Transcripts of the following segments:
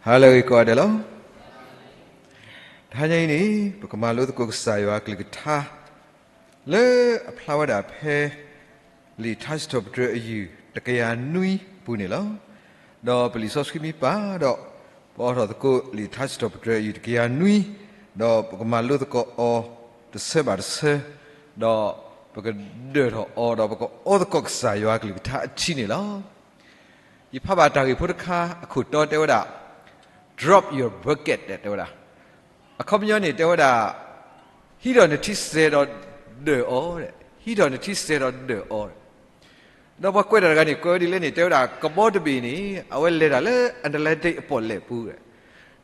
ဟါလၢအဂ့ၤကိးဂၤဒဲးလီၤ. တဟါညါအံၤန့ၣ် ပကမၤလိသကိးကစၢ်ယွၤအကလုၢ်ကထါ လၢအဖျါဝဲဒၣ်ဖဲ လံာ်ထါစံးထီၣ်ပတြၢၤအယုၢ်တကယၤနွံအပူၤန့ၣ်လီၤ. ဒီးပလံာ်စီဆှံမ့ၢ်ပာ်ဒီး ပအိးထီၣ်သကိးလံာ်ထါစံးထီၣ်ပတြၢၤအယုၢ်တကယၤနွံ, ဒီးပကမၤလိသကိးအီၤတဆၢဘၣ်တဆၢ, ဒီးပကဒၢၣ်ထီၣ်အီၤ ဒီးပကအိးသကိးကစၢ်ယွၤအကလုၢ်ကထါအထံန့ၣ်လီၤ. ယဖးဘၣ်တၢ်ဂ့ၢ်ဖိတခါ အခိၣ်တီတဲဝဲဒၣ် drop your bucket တဲဝဲဒၣ်, အခီပညီန့ၣ်တဲဝဲဒၣ် ဟံးထီၣ်နထံစဲးဒီးဒၢၣ်အီၤ, ဟံးထီၣ်နထံစဲးဒီးဒၢၣ်အီၤ. ဒီးပှၤကွဲးတၢ်တဂၤန့ၣ် ကွဲးဝဲဒ်လဲၣ်န့ၣ် တဲဝဲဒၣ် ကဘီတဘ့ၣ်န့ၣ် အဝဲလဲၤတၢ်လၢ Atlantic အပီၣ်လဲၣ်ပူၤ,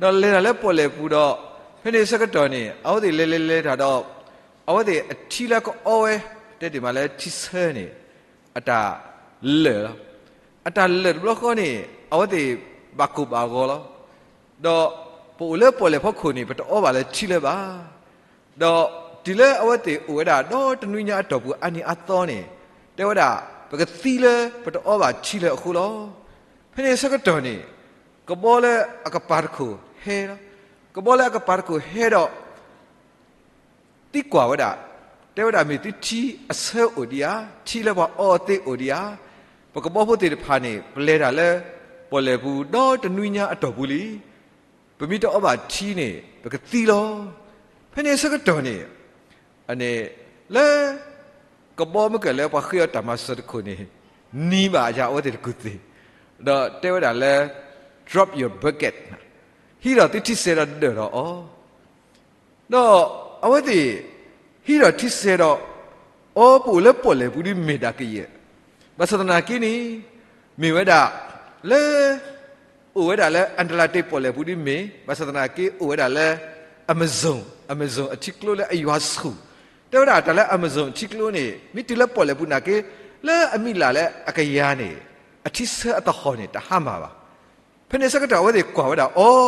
ဒီးလဲၤတၢ်လၢပီၣ်လဲၣ်ပူၤဒီး ဖဲန့ၣ်ဆၢကတီၢ်န့ၣ် အဝဲသ့ၣ်လဲၤလဲၤလဲၤတၢ်ဒီး အဝဲသ့ၣ်အထံလၢကအီဝဲ တဲတ့ၢ်မးလၢထံဆၢန့ၣ် အတၢ်လၢာ်လီၤ. အတၢ်လၢာ်တဘျီဃီန့ၣ် အဝဲသ့ၣ်ဘၣ်ကိၢ်ဘၣ်ဂီၤလီၤ. ဒီးပအိၣ်လၢပီၣ်လဲၣ်ဖီခိၣ်န့ၣ် ပတအီဘၣ်လၢထံလၢၤဘၣ်. ဒီးတုၤလၢအဝဲသ့ၣ်အိၣ်ဝဲဒၣ်ဒီတနွံညါအတီၢ်ပူၤအါနံၤအါသီန့ၣ် တဲဝဲဒၣ် ပကသံလၢပတအီဘၣ်ထံလၢၤအဃိလီၤ. ဖဲန့ၣ်ဆၢကတီၢ်န့ၣ် ကဘီလၢအကပၤတခိၣ်ဟဲလီၤ. ကဘီလၢအကပၤတခိၣ်ဟဲဒီး သံကွၢ်ဝဲဒၣ်, တဲဝဲဒၣ်မ့ၢ်သုထံအဆၢအိၣ်ဒံးဧါ, ထံလၢပှၤအီအီၤသ့အိၣ်ဒံးဧါ. ပကဘီဖိသ့ၣ်တဖၣ်န့ၣ် ပလဲၤတၢ်လၢ ပီၣ်လဲၣ်ပူၤဒီတနွံညါအတီၢ်ပူၤလံ. ပမ့ၢ်တအီဘၣ်ထံန့ၣ် ပကသံလီၤ. ဖဲန့ၣ်ဆၢကတီၢ်န့ၣ် အန့ၣ် လၢ ကဘီမ့ၢ်ကဲလၢပှၤဃ့အီၤတၢ်မၤစၢၤတခိၣ်န့ၣ် နံၤဘၣ်အယၤအဝဲသ့ၣ်တကူၣ်သ့ၣ်, ဒီးတဲဝဲဒၣ်လၢ drop your bucket, ဟံးထီၣ်သုထံစဲးဒီးဒၢၣ်ထီၣ်အီၤ. ဒီးအဝဲသ့ၣ် ဟံးထီၣ်ထံစဲးဒီး အီပအိၣ်လၢပီၣ်လဲၣ်ပူၤဒ်မ့ၢ်ဒၣ်ကယဲၢ်, ဘၣ်ဆၣ်သနာ်က့န့ၣ် မ့ၢ်ဝဲဒၣ် လၢ အိၣ်ဝဲဒၣ်လၢ Atlantic ပီၣ်လဲၣ်ပူၤဒ်မ့ၢ်, ဘၣ်ဆၣ်သနာ်က့အိၣ်ဝဲဒၣ်လၢ Amazon, Amazon အထံကျိလၢအယွၤဆူၣ်, တဲဝဲဒၣ်တၢ်လၢ Amazon အထံကျိန့ၣ် မ့ၢ်တုၤလၢပီၣ်လဲၣ်ပူၤနာ်က့ လၢအမံၤလၢ်လၢအကယၤန့ၣ် အထံဆၢအသဟီၣ်န့ၣ် တဟါမၢ်ဘၣ်. ဖဲန့ၣ်ဆၢကတီၢ်အဝဲသ့ၣ်ကွၢ်ဝဲဒၣ်အီၤ,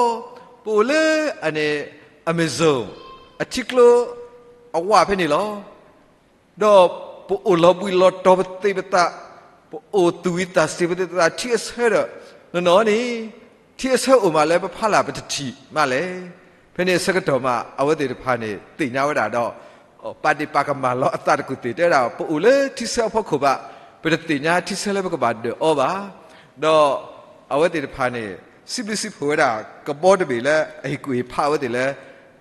ပအိၣ်လၢအန့ၣ် Amazon အထံကျိ အဝၢ်ဖဲန့ၣ်လီၤ. ဒီးပအိၣ်လီၤဘှံးလီၤတီၤပသ့ၣ်ပသး, ပအိၣ်သူၣ်ဝံၤသးစ့ၤပသ့ၣ်ပသးထံအဆၢဒီး နီၢ်နီၢ်န့ၣ် ထံအဆၢအိၣ်မးလၢပဖီလာ်ပတထံၣ်မးလဲၣ်. ဖဲန့ၣ်အဆၢကတီၢ်မး အဝဲသ့ၣ်တဖၣ်န့ၣ် သ့ၣ်ညါဝဲဒၣ်ဒီး ပာ်ဒ့ၣ်ပာ်ကမၣ်လီၤအသးတကူၣ်သ့ၣ် တဲဝဲဒၣ် ပအိၣ်လၢထံဆၢအဖီခိၣ်ဘၣ်, ပတသ့ၣ်ညါထံဆၢလၢပကဘၣ်ဒၢၣ်အီၤဘၣ်. ဒီးအဝဲသ့ၣ်တဖၣ်န့ၣ် စံးဘျုးစံးဖှိၣ်ဝဲဒၣ် ကဘီတဘ့ၣ်လၢအဟ့ၣ်ကူၣ်ဟ့ၣ်ဖးအဝဲသ့ၣ်လၢ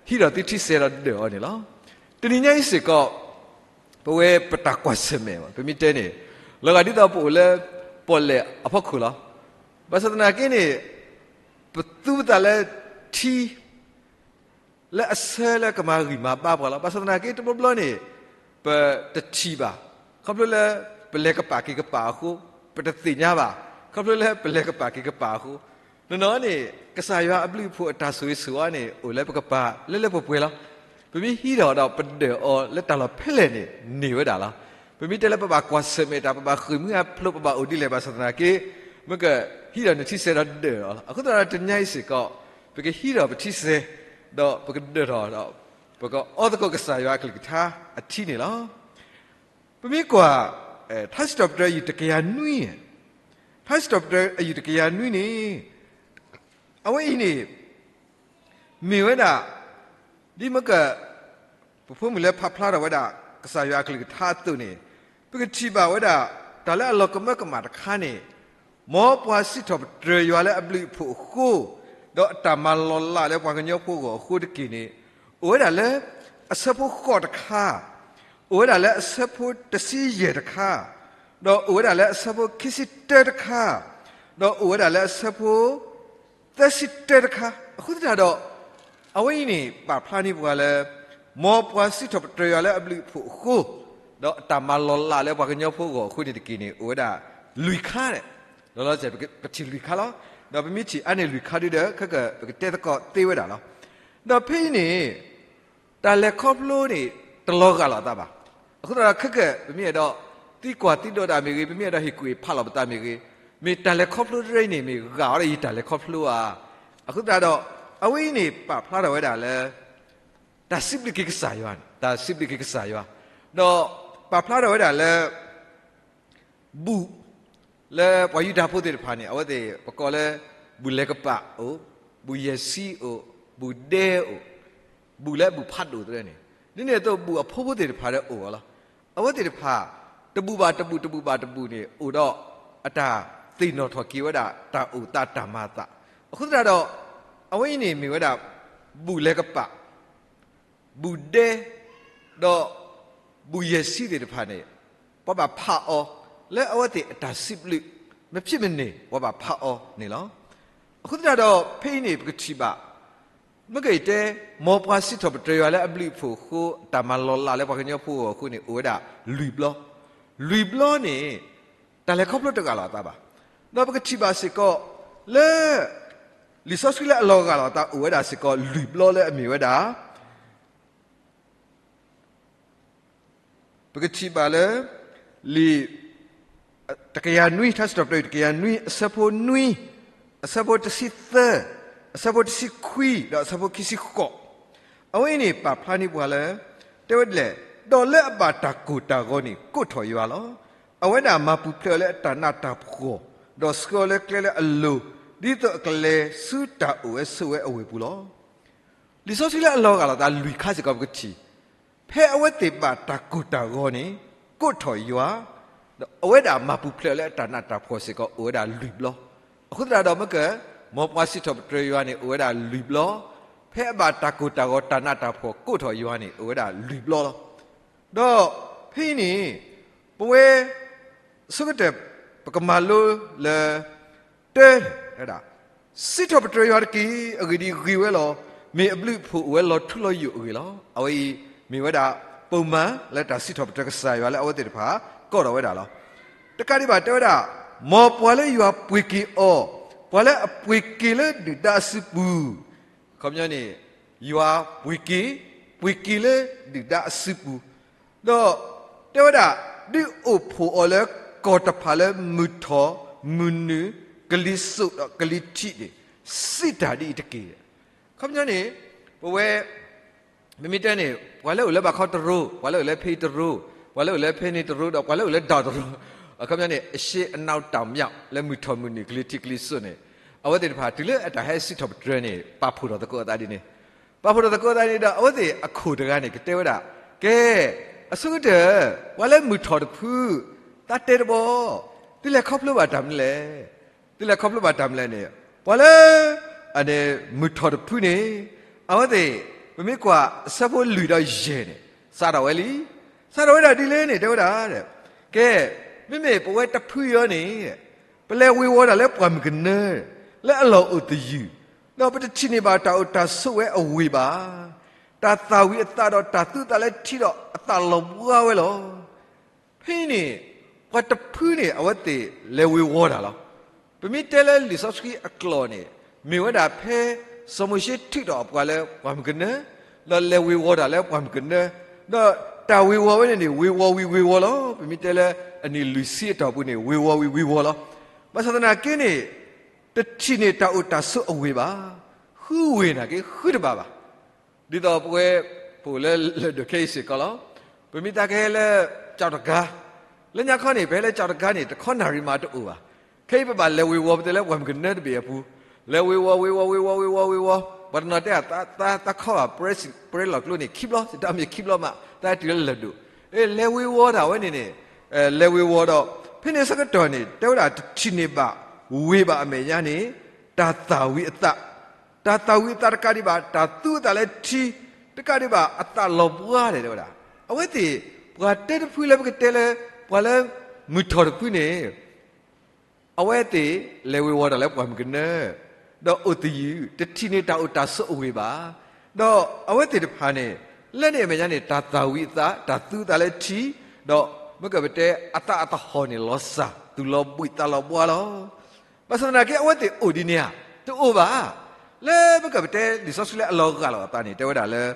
ဟံးထီၣ်သုထံစဲးဒီးဒၢၣ်အီၤန့ၣ်လီၤ. တနံၤညါအံၤစ့ၢ်ကီး ပဝဲပတၢ်ကွၢ်ဆၢၣ်မဲာ် ပမ့ၢ်တဲန့ၣ် လီၤဂာ်ဒ်သိးပအိၣ်လၢ ပီၣ်လဲၣ်အဖီခိၣ်လီၤ. ဘၣ်ဆၣ်သနာ်က့န့ၣ် ပသူပသးလၢထံ လၢအဆၢလၢကမၤဂံၢ်မၤဘါပှၤလီၤ. ဘၣ်ဆၣ်သနာ်က့တဘျီဘျီန့ၣ် ပတထံၣ်ဘၣ်, ခီဖျိလၢ ပလဲၤကပာ်က့ၤကပာ်အဃိ, ပတသ့ၣ်ညါဘၣ်, ခီဖျိလၢပလဲၤကပာ်က့ၤကပာ်အဃိ, နီၢ်နီၢ်န့ၣ် ကစၢ်ယွၤအဘျုးအဖှိၣ်အတၢ်ဆိၣ်ဂ့ၤဆိၣ်ဝါန့ၣ် အိၣ်လၢပကပၤလၢလၢပှဲၤပှဲၤလီၤ. ပမ့ၢ်ဟံးထီၣ်ဒီးပဒၢၣ်အီၤလၢတၢ်လီၢ်ဖဲလဲၣ်န့ၣ် န့ၢ်ဝဲဒၣ်လီၤ. ပမ့ၢ်တဲလၢပဘၣ်ကွၢ်ဆၢၣ်မဲာ်တၢ် ပဘၣ်ဃ့ၢ်မှံဟးဖျိး ပဘၣ်အိၣ်ဒ်လဲၣ်ဘၣ်ဆၣ်သနာ်က့ မ့ၢ်ကဟံးထီၣ်နထံစဲးဒီးဒၢၣ်အီၤလီၤ. အဃိသတးဒီးတနံၤညါအံၤစ့ၢ်ကီး ပကဟံးထီၣ်ပထံစဲး ဒီးပကဒၢၣ်ထီၣ်ဒီး ပကအီသကိးကစၢ်ယွၤအကလုၢ်ကထါအထံန့ၣ်လီၤ. ပမ့ၢ်ကွၢ် ထါစံးထီၣ်ပတြၢၤအယုၢ်တကယၤနွံ, ထါစံးထီၣ်ပတြၢၤအယုၢ်တကယၤနွံန့ၣ် အဝဲအံၤန့ၣ် မ့ၢ်ဝဲဒၣ် ဒ်မ့ၢ်က ပဖိမုၣ်လၢဖးဖျါထီၣ်ဝဲဒၣ် ကစၢ်ယွၤအကလုၢ်ကထါအသိးန့ၣ် ပကထံၣ်ဘၣ်ဝဲဒၣ် တၢ်လၢအလီၤကမၢကမၣ်တခါန့ၣ် မ်ပှၤစံးထီၣ်ပတြၢၤယွၤလၢအဘျုးအဖှိၣ်အဃိ ဒီးအတၢ်မၤလီၤလးလၢပှၤကညီဖိအဂီၢ်အဃိတက့ၢ်န့ၣ် အိၣ်ဝဲဒၣ်လၢ အဆၢဖိဃိးတခါ, အိၣ်ဝဲဒၣ်လၢအဆၢဖိတဆံယဲၢ်တခါ, ဒီးအိၣ်ဝဲဒၣ်လၢအဆၢဖိခံဆံတၢတခါ, ဒီးအိၣ်ဝဲဒၣ်လၢအဆၢဖိ သၢဆံတၢတခါ. အဃိသတးဒီး အဝဲအံၤန့ၣ် ပာ်ဖျါန့ၢ်ပှၤလၢ မ်ပှၤစံးထီၣ်ပတြၢၤယွၤလၢအဘျုးအဖှိၣ်အဃိ ဒီးအတၢ်မၤလီၤလးလၢပှၤကညီဖိအဂီၢ်အဃိန့ၣ်တက့ၢ်န့ၣ် အိၣ်ဝဲဒၣ်လွံၢ်ခါန့ၣ်, လီၤလီၤဆဲး ပထံၣ်လွံၢ်ခါလီၤ. ဒီးပမ့ၢ်ထံၣ်အါန့ၢ်လွံၢ်ခါဒုဒီး ခဲက ပကတဲသကိးသ့ဝဲဒၣ်လီၤ. ဒီးဖဲအံၤန့ၣ် တၢ်လဲၤခီဖျိန့ၣ် တလီၤဂာ်လိာ်အသးဘၣ်. အဃိသတးဒီးခဲက ပမ့ၢ်အဲၣ်ဒိး သံကွၢ်သံဒိးတၢ်မ့ၢ်ဂ့ၤ, ပမ့ၢ်အဲၣ်ဒိးဟ့ၣ်ကူၣ်ဟ့ၣ်ဖးလီၤပသးမ့ၢ်ဂ့ၤ, မ့ၢ်တၢ်လဲၤခီဖျိတရၢအံၤန့ၣ် မ့ၢ်ဂာ်အီၤဒီးယတၢ်လဲၤခီဖျိဧါ. အဃိသတးဒီး အဝဲအံၤန့ၣ် ပာ်ဖျါထီၣ်ဝဲဒၣ်လၢ တၢ်စံးဘျုးက့ၤကစၢ်ယွၤန့ၣ်, တၢ်စံးဘျုးက့ၤကစၢ်ယွၤ, ဒီးပာ်ဖျါထီၣ်ဝဲဒၣ်လၢ ဘူၣ် လၢပှၤယူဒၤဖိသ့ၣ်တဖၣ်န့ၣ် အဝဲသ့ၣ်ပကိးလၢ ဘူၣ်လဲၤကပာ်အိၣ်, ဘူၣ်ယဲၢ်ဆံအိၣ်, ဘူၣ်ဒဲအိၣ်, ဘူၣ်လၢအဘူၣ်ဖးဒိၣ်သ့ၣ်န့ၣ်, ဒ်န့ၣ်အသိးဘူၣ်အဖိဖိသ့ၣ်တဖၣ်ဒီးအိၣ်အီၤလီၤ. အဝဲသ့ၣ်တဖၣ် တဘူၣ်ဘၣ်တဘူၣ်တဘူၣ်ဘၣ်တဘူၣ်န့ၣ် အိၣ်ဒီးအတၢ်သ့ၣ်နီၣ်ထီၣ်က့ၤဝဲဒၣ်တၢ်အိၣ်သးတၢ်မၤအသး, အဃိသတးဒီး အဝဲအံၤန့ၣ်မ့ၢ်ဝဲဒၣ် ဘူၣ်လဲၤကပာ် ဘူၣ်ဒဲ ဒီး ဘူၣ်ယဲၢ်ဆံသ့ၣ်တဖၣ်န့ၣ် ပှၤဘၣ်ဖးအီၤ လၢအဝဲသ့ၣ်အတၢ်စံးဘျုး မ့ၢ်ဖဲမ့ၢ်န့ၣ် ပှၤဘၣ်ဖးအီၤန့ၣ်လီၤ. အဃိသတးဒီး ဖဲအံၤန့ၣ် ပကထံၣ်ဘၣ် မ့ၢ်ကယတဲ မ်ပှၤစံးထီၣ်ပတြၢၤယွၤလၢအဘျုးအဖှိၣ်အဃိ တၢ်မၤလီၤလးလၢပှၤကညီဖိအဂီၢ်အဃိန့ၣ် အိၣ်ဝဲဒၣ်လွံၢ်ဘျီ, လွံၢ်ဘျီန့ၣ် တၢ်လဲၤခီဖျိတဂာ်လီၤအသးဘၣ်. ဒီးပကထံၣ်ဘၣ်စ့ၢ်ကီး လၢ လံာ်စီဆှံလၢအလီၤဂာ်လီၤအသးအိၣ်ဝဲဒၣ်စ့ၢ်ကီးလွံၢ်ဘျီလၢအမ့ၢ်ဝဲဒၣ် ပကထံၣ်ဘၣ်လၢ လံာ် တကယၤနွံ ထါစံးထီၣ်ပတြၢၤတကယၤနွံ အဆၢဖိနွံ, အဆၢဖိတဆံသၢ, အဆၢဖိတဆံခွံ ဒီးအဆၢဖိခံဆံဃိး, အဝဲအံၤန့ၣ် ပာ်ဖျါန့ၢ်ပှၤလၢ တဲဝဲဒ်လဲၣ်, ဒီးလၢအဘၣ်တၢ်ကိၢ်တၢ်ဂီၤန့ၣ် ကိးထီၣ်ယွၤလီၤ. အဝဲဒၣ်မၤပူၤဖျဲးအီၤလၢအတၢ်နးတၢ်ဖှီၣ်, ဒီးဆှၢအီၤလၢကျဲလၢအလိၤ, ဒ်သိးအကလဲၤဆူတၢ်အိၣ်ဝဲဆိးဝဲအဝ့ၢ်ပူၤလီၤ. လံာ်စီဆှံလၢအလီၤဂာ်လီၤသးလွံၢ်ခါစ့ၢ်ကီးပကထံၣ်, ဖဲအဝဲသ့ၣ်ဘၣ်တၢ်ကိၢ်တၢ်ဂီၤန့ၣ် ကိးထီၣ်ယွၤ, ဒီးအဝဲဒၣ်မၤပူၤဖျဲးအီၤလၢအတၢ်နးတၢ်ဖှီၣ်စ့ၢ်ကီးအိၣ်ဝဲဒၣ်လွံၢ်ဘျီ. အဃိသတးဒီးမ့ၢ်က မ်ပှၤစံးထီၣ်ပတြၢၤယွၤန့ၣ် အိၣ်ဝဲဒၣ်လွံၢ်ဘျီ, ဖဲအဘၣ်တၢ်ကိၢ်တၢ်ဂီၤတၢ်နးတၢ်ဖှီၣ်ကိးထီၣ်ယွၤန့ၣ် အိၣ်ဝဲဒၣ်လွံၢ်ဘျီလီၤ. ဒီးဖဲအံၤန့ၣ် ပဝဲ ဆိကတၢၢ် ပကမၤလိလၢ တၢ် စံးထီၣ်ပတြၢၤယွၤတက့ၢ်. အဂ့ၢ်ဒ်အံၤ, ဂ့ၤဝဲလီၤ. မ့ၢ်အဘျုးအဖှိၣ်အိၣ်ဝဲလီၤထူလီၤယိာ်အဂ့ၢ်လီၤ. အဝဲအံၤမ့ၢ်ဝဲဒၣ် ပိာ်မၤ လၢတၢ်စံးထီၣ်ပတြၢၤကစၢ်ယွၤလၢအဝဲသ့ၣ်တဖၣ် ကိးထီၣ်ဝဲဒၣ်လီၤ. တကးဒံးဘၣ်တဲဝဲဒၣ်, မ်ပှၤလၢယွၤပှ့ၤက့ၤအီၤ, ပှၤလၢအပှ့ၤက့ၤလၢဒုၣ်ဒါအစုပူၤ, အခီပညီန့ၣ် ယွၤပှ့ၤက့ၤ, ပှ့ၤက့ၤလၢဒုၣ်ဒါအစုပူၤ, ဒီးတဲဝဲဒၣ်, ဒုးအိၣ်ဖှိၣ်အီၤလၢကီၢ်တဖၣ်လၢမုၢ်ထီၣ်မုၢ်နုာ်, ကလံၤစိးဒီးကလံၤထံးန့ၣ်, စံးတၢ်ဒ်အံၤတက့ၢ်. အခီပညီန့ၣ် ပဝဲ ပမ့ၢ်တဲန့ၣ် ပှၤလၢအိၣ်လၢဘးခီတရိ, ပှၤလၢအိၣ်လၢဖဲအံၤတရိ, ပှၤလၢအိၣ်လၢဖဲန့ၣ်တရိ ဒီးပှၤလၢအိၣ်လၢဒၣ်တရိ, အခီပညီန့ၣ် အရှေ့အနောက်တောင်မြောက် လၢမုၢ်ထီၣ်မုၢ်နုာ်ကလံၤထံးကလံၤစိးန့ၣ်, အဝဲသ့ၣ်တဖၣ်တုၤလၢအတၢ်ဟဲစံးထီၣ်ပတြၢၤန့ၣ် ပာ်ဖှိၣ်ထီၣ်သကိးအသးဒ်န့ၣ်, ပာ်ဖှိၣ်ထီၣ်သကိးအသးန့ၣ်ဒီး အဝဲသ့ၣ်အခိၣ်တဂၤန့ၣ် ကတဲဝဲဒၣ်, ကဲ, အဆိကတၢၢ် ပှၤလၢမုၢ်ထီၣ်တဖု, သးတဲတဘီ, သုလဲၤခီဖျိဘၣ်တၢ်မနုၤလဲၣ် သုလဲၤခီဖျိဘၣ်တၢ်မနုၤလဲၣ်န့ၣ်, ပှၤလၢ မုၢ်ထီၣ်တဖုန့ၣ်, အဝဲသ့ၣ် ပမ့ၢ်ကွၢ်အဆၢဖိလွံၢ်ဒီးယဲၢ်န့ၣ် စးထီၣ်ဝဲလံ, စးထီၣ်ဝဲဒၣ်ဒ်လဲၣ်န့ၣ် တဲဝဲဒၣ်, ကဲ, မ့မ့ၢ်ပဝဲတဖုအံၤန့ၣ်, ပလဲၤဝ့ၤဝီၤတၢ်လၢပှၢ်မုၢ်ကနၢ, လၢအလီၢ်အိၣ်သယုၢ်, ဒီးပတထံၣ်န့ၢ်ဘၣ်တၢ်အိၣ်တၢ်ဆိးဝဲအဝ့ၢ်ဘၣ်, တၢ်သၣ်ဝံၤအသးဒီးတၢ်သူအသးလၢထံဒီးအသးလီၤဘှါဝဲလီၤ. ဖဲအံၤန့ၣ် ပှၤတဖုန့ၣ် အဝဲသ့ၣ်လဲၤဝ့ၤဝီၤတၢ်လီၤ. ပမ့ၢ်တဲလၢလံာ်စီဆှံအကျိာ်န့ၣ်, မ့ၢ်ဝဲဒၣ်ဖဲ စီၤမိၤၡ့ထုးထီၣ်အပှၤလၢပှၢ်မုၢ်ကနၢ, ဒီးလဲၤဝ့ၤဝီၤတၢ်လၢပှၢ်မုၢ်ကနၢ, ဒီးတၢ်ဝ့ၤဝီၤဝဲန့ၣ်န့ၣ် ဝ့ၤဝီၤဝံၤဝ့ၤဝီၤလီၤ. ပမ့ၢ်တဲလၢအနံၣ်လွံၢ်ဆံအတီၢ်ပူၤန့ၣ် ဝ့ၤဝီၤဝံၤဝ့ၤဝီၤလီၤ. ဘၣ်ဆၣ်သနာ်က့န့ၣ် တထံၣ်န့ၢ်တၢ်အိၣ်တၢ်ဆိးအဝ့ၢ်ဘၣ်. ဃုဝ့ၢ်နာ်က့ ဃုတဘၣ်ဘၣ်. ဒ်သိးပဝဲ ပအိၣ်လၢလၢၢ်ဒိၣ်ခဲအံၤစ့ၢ်ကီးလီၤ. ပမ့ၢ်တၢ်ကဟဲလၢ ကၠီၣ်တဂၤ, လၢညါခီန့ၣ် ပဟဲလၢကၠီၣ်တဂၤန့ၣ် တခီနၣ်ရံၣ်မးတအိၣ်ဘၣ်. ခဲအံၤပဘၣ်လဲၤဝ့ၤဝီၤပတဲလၢပှၢ်မုၢ်ကနၢတဘ့ၣ်အပူၤ, လဲၤဝ့ၤဝီၤ ဝ့ၤဝီၤ ဝ့ၤဝီၤ ဝ့ၤဝီၤ ဝ့ၤဝီၤ, ပှၤတနီၤတဲ သးခီဘၣ် ပြဲလီၤကျိန့ၣ် ခံဘျီ, တၢ်မ့ၢ်ခံဘျီမး တၢ်တုၤလၢလၢၢ်ဒိၣ်, လဲၤဝ့ၤဝီၤတၢ်ဝဲန့ၣ်န့ၣ်, လဲၤဝ့ၤဝီၤဒီး ဖဲန့ၣ်ဆၢကတီၢ်န့ၣ် တဲဝဲဒၣ်တထံၣ်န့ၢ်ဘၣ်ဝ့ၢ်ဘၣ်အမဲာ်ညါန့ၣ် တၢ်သၣ်ဝံၤအသး တၢ်သၣ်ဝံၤအသးတကးဒံးဘၣ် တၢ်သူအသးလၢထံ, တကးဒံးဘၣ်အသးလီၤဘှါဒဲးတဲဝဲဒၣ်. အဝဲသ့ၣ် ပှၤတၢတဖုလၢပကတဲလၢ ပှၤလၢမုၢ်ထီၣ်တဖုန့ၣ် အဝဲသ့ၣ်လဲၤဝ့ၤဝီၤတၢ်လၢပှၢ်မုၢ်ကနၢ, ဒီးအိၣ်သယုၢ် တထံၣ်န့ၢ်တၢ်အိၣ်တၢ်ဆိးအဝ့ၢ်ဘၣ်. ဒီးအဝဲသ့ၣ်တဖၣ်န့ၣ် လၢန့ၣ်အမဲာ်ညါန့ၣ် တၢ်သၣ်ဝံၤအသး တၢ်သူအသးလၢထံ, ဒီးမ့ၢ်ကပတဲအသးအသဟီၣ်န့ၣ်လီၤစၢ် သူၣ်လီၤဘှံးသးလီၤဘှါလီၤ. ဘၣ်ဆၣ်သနာ်က့ အဝဲသ့ၣ်အိၣ်ဒ်န့ၣ်ဧါ, တအိၣ်ဘၣ်. လၢမ့ၢ်ကပတဲလံာ်စီဆှံလၢအလီၤဂာ်လီၤအသးန့ၣ် တဲဝဲဒၣ်လၢ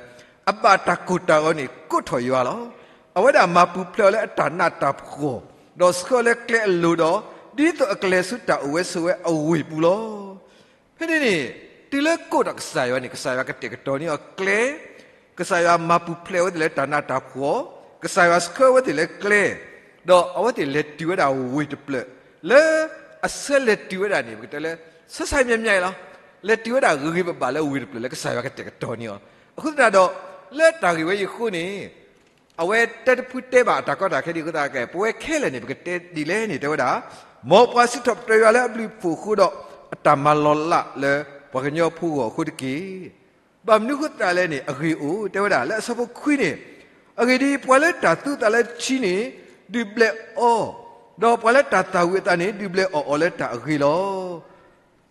အဘၣ်တၢ်ကိၢ်တၢ်ဂီၤန့ၣ် ကိးထီၣ်ယွၤလီၤ. အဝဲဒၣ်မၤပူၤဖျဲးအီၤလၢအတၢ်နးတၢ်ဖှီၣ်, ဒီးဆှၢအီၤလၢကျဲအလိၤဒီး ဒ်သိးအကလဲၤဆူတၢ်အိၣ်ဝဲဆိးဝဲအဝ့ၢ်ပူၤလီၤ. ဖဲန့ၣ်န့ၣ် တုၤလၢကိးထီၣ်ကစၢ်ယွၤန့ၣ် ကစၢ်ယွၤကတဲာ်ကတီၤန့ၢ်အီၤကျဲ, ကစၢ်ယွၤမၤပူၤဖျဲးအဝဲသ့ၣ်လၢတၢ်နးတၢ်ဖှီၣ်, ကစၢ်ယွၤဆှၢအဝဲသ့ၣ်လၢကျဲ, ဒီးအဝဲသ့ၣ်လဲၤတုၤဝဲဒၣ်ဝ့ၢ်တဖျၢၣ်, လၢအဆၢလဲၤတုၤဝဲဒၣ်န့ၣ် ပကတဲလၢ ဆၢဆၢမဲာ်မဲာ်လီၤ. လဲၤတုၤဝဲဒၣ်ဂ့ၤဂ့ၤဘၣ်ဘၣ်လၢဝ့ၢ်တဖျၢၣ်လၢကစၢ်ယွၤကတဲာ်ကတီၤန့ၢ်အီၤ. အဃိသတးဒီး လၢတၢ်ဂ့ၢ်ဝဲအံၤအဃိန့ၣ် အဝဲတဲတဖုတဲဘၣ်အတၢ်ကီတၢ်ခဲဒ်အဃိသတးကဲ ပဝဲခဲလၢာ်န့ၣ် ပကတဲဒ်လဲၣ်န့ၣ် တဲဝဲဒၣ်, မ်ပှၤစံးထီၣ်ပတြၢၤယွၤလၢအဘျုးအဖှိၣ်အဃိဒီး အတၢ်မၤလီၤလးလၢပှၤကညီဖိအဂီၢ်အဃိတက့ၢ်. ဘၣ်မနုၤအဃိသတးလဲၣ်န့ၣ် အဂ့ၢ်အိၣ် တဲဝဲဒၣ် လၢအဆၢဖိခွံန့ၣ်, အဂ့ၢ်ဒ်အံၤ, ပှၤလၢတၢ်သူအသးလၢထံန့ၣ် ဒုးဘျဲးအီၤ, ဒီးပှၤလၢတၢ်သၣ်ဝံၤအသးန့ၣ် ဒုးဘျဲးအီၣ်အီၤလၢတၢ်အဂ့ၤလီၤ.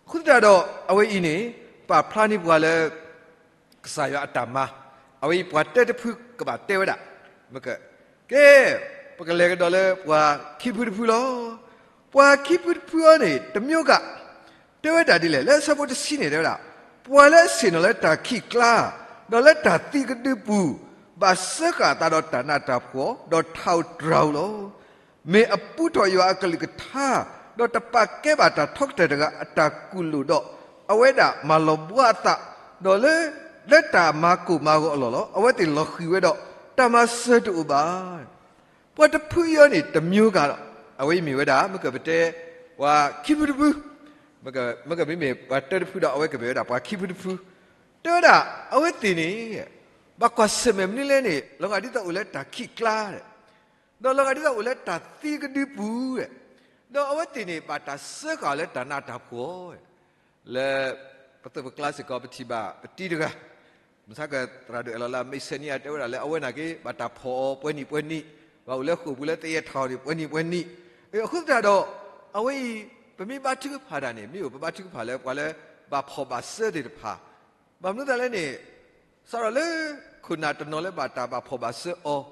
အဃိသတးဒီး အဝဲအံၤန့ၣ် ပာ်ဖျါန့ၢ်ပှၤလၢ ကစၢ်ယွၤအတၢ်မၤ, အဝဲအံၤပှၤတဲတဖုကဘၣ်တဲဝဲဒၣ်, မ့ၢ်က, ကဲ, ပကလဲၤကဒီးလၢပှၤခံဖုတဖုလီၤ. ပှၤခံဖုတဖုအံၤန့ၣ် တမျိုးက တဲဝဲဒၣ်ဒ်လဲၣ်, လၢအဆၢဖိတဆံန့ၣ် တဲဝဲဒၣ်, ပှၤလၢအဆ့ၣ်နီၤလၢတၢ်ခံးကျါ, ဒီးလၢတၢ်သံကဒုပူၤ, ဘၣ်စၢဃာ်အသးဒီးတၢ်နးတၢ်ဖှီၣ်, ဒီးထးဧိၤတြၤဧိၤလီၤ. မ့ၢ်အပူထီၣ်ယွၤအကလုၢ်ကထါ, ဒီးတပာ်ကဲဘၣ်တၢ်ထီကတၢၢ်တဂၤအတၢ်ကူၣ်လိာ်ဒီး, အဝဲဒၣ်မၤလီၤဘှါအသး, ဒီးလၢ, လၢတၢ်မၤကိၢ်မၤဂီၤအလီၢ်လီၤ. အဝဲသ့ၣ်လီၤဃံၤဝဲဒီး, တၢ်မၤစၢၤတအိၣ်ဘၣ်. ပှၤတဖုအံၤန့ၣ် တမျိုးကဒီး, အဝဲအံၤမ့ၢ်ဝဲဒၣ် မ့ၢ်ကပတဲ, ပှၤခံဖုတဖု, မ့ၢ်ကမ့မ့ၢ်ပှၤတဲတဖုဒီး အဝဲကမ့ၢ်ဝဲဒၣ်ပှၤခံဖုတဖု, တဲဝဲဒၣ် အဝဲသ့ၣ်န့ၣ် ဘၣ်ကွၢ်ဆၢၣ်မဲာ်မနုၤလဲၣ်န့ၣ် လီၤဂာ်ဒ်သိးအိၣ်လၢတၢ်ခံးကျါ ဒီးလီၤဂာ်ဒ်သိးအိၣ်လၢတၢ်သံကဒုပူၤ, ဒီးအဝဲသ့ၣ်န့ၣ် ဘၣ်တၢ်စၢဃာ်အီၤလၢတၢ်နးတၢ်ဖှီၣ်, လၢ, ပသုးပကျါစ့ၢ်ကီး ပထံၣ်ဘၣ်ပတံၤတဂၤ, မုၢ်ဆါကသရၣ်ဒိၣ်အဲၣ်လီၤလၢအမဲာ်ဆဲးနံၤ တဲဝဲဒၣ်လၢအဝဲန့ၣ်က့ၤ ဘၣ်တၢ်ဖီၣ်အီၤပှဲၤနံၣ်ပှဲၤနံၣ်, ဘၣ်အိၣ်လၢဃိာ်ပူၤလၢသယဲၢ်ထီၣ်န့ၣ် ပှဲၤနံၣ်ပှဲၤနံၣ်, အဃိသတးဒီး, အဝဲအံၤ, ပမ့ၢ်ဘါထုကဖၣ်တၢ်န့ၣ် မ့ၢ်အိၣ်ပဘါထုကဖၣ်လၢပှၤလၢ, ဘၣ်ဖီၣ်ဘၣ်စၢသ့ၣ်တဖၣ်, ဘၣ်မနုၤသတးလဲၣ်န့ၣ်, စးထီၣ်လၢခိၣ်နၢ်တနီၤလၢဘၣ်တၢ်ဘၣ်ဖီၣ်ဘၣ်စၢအီၤ,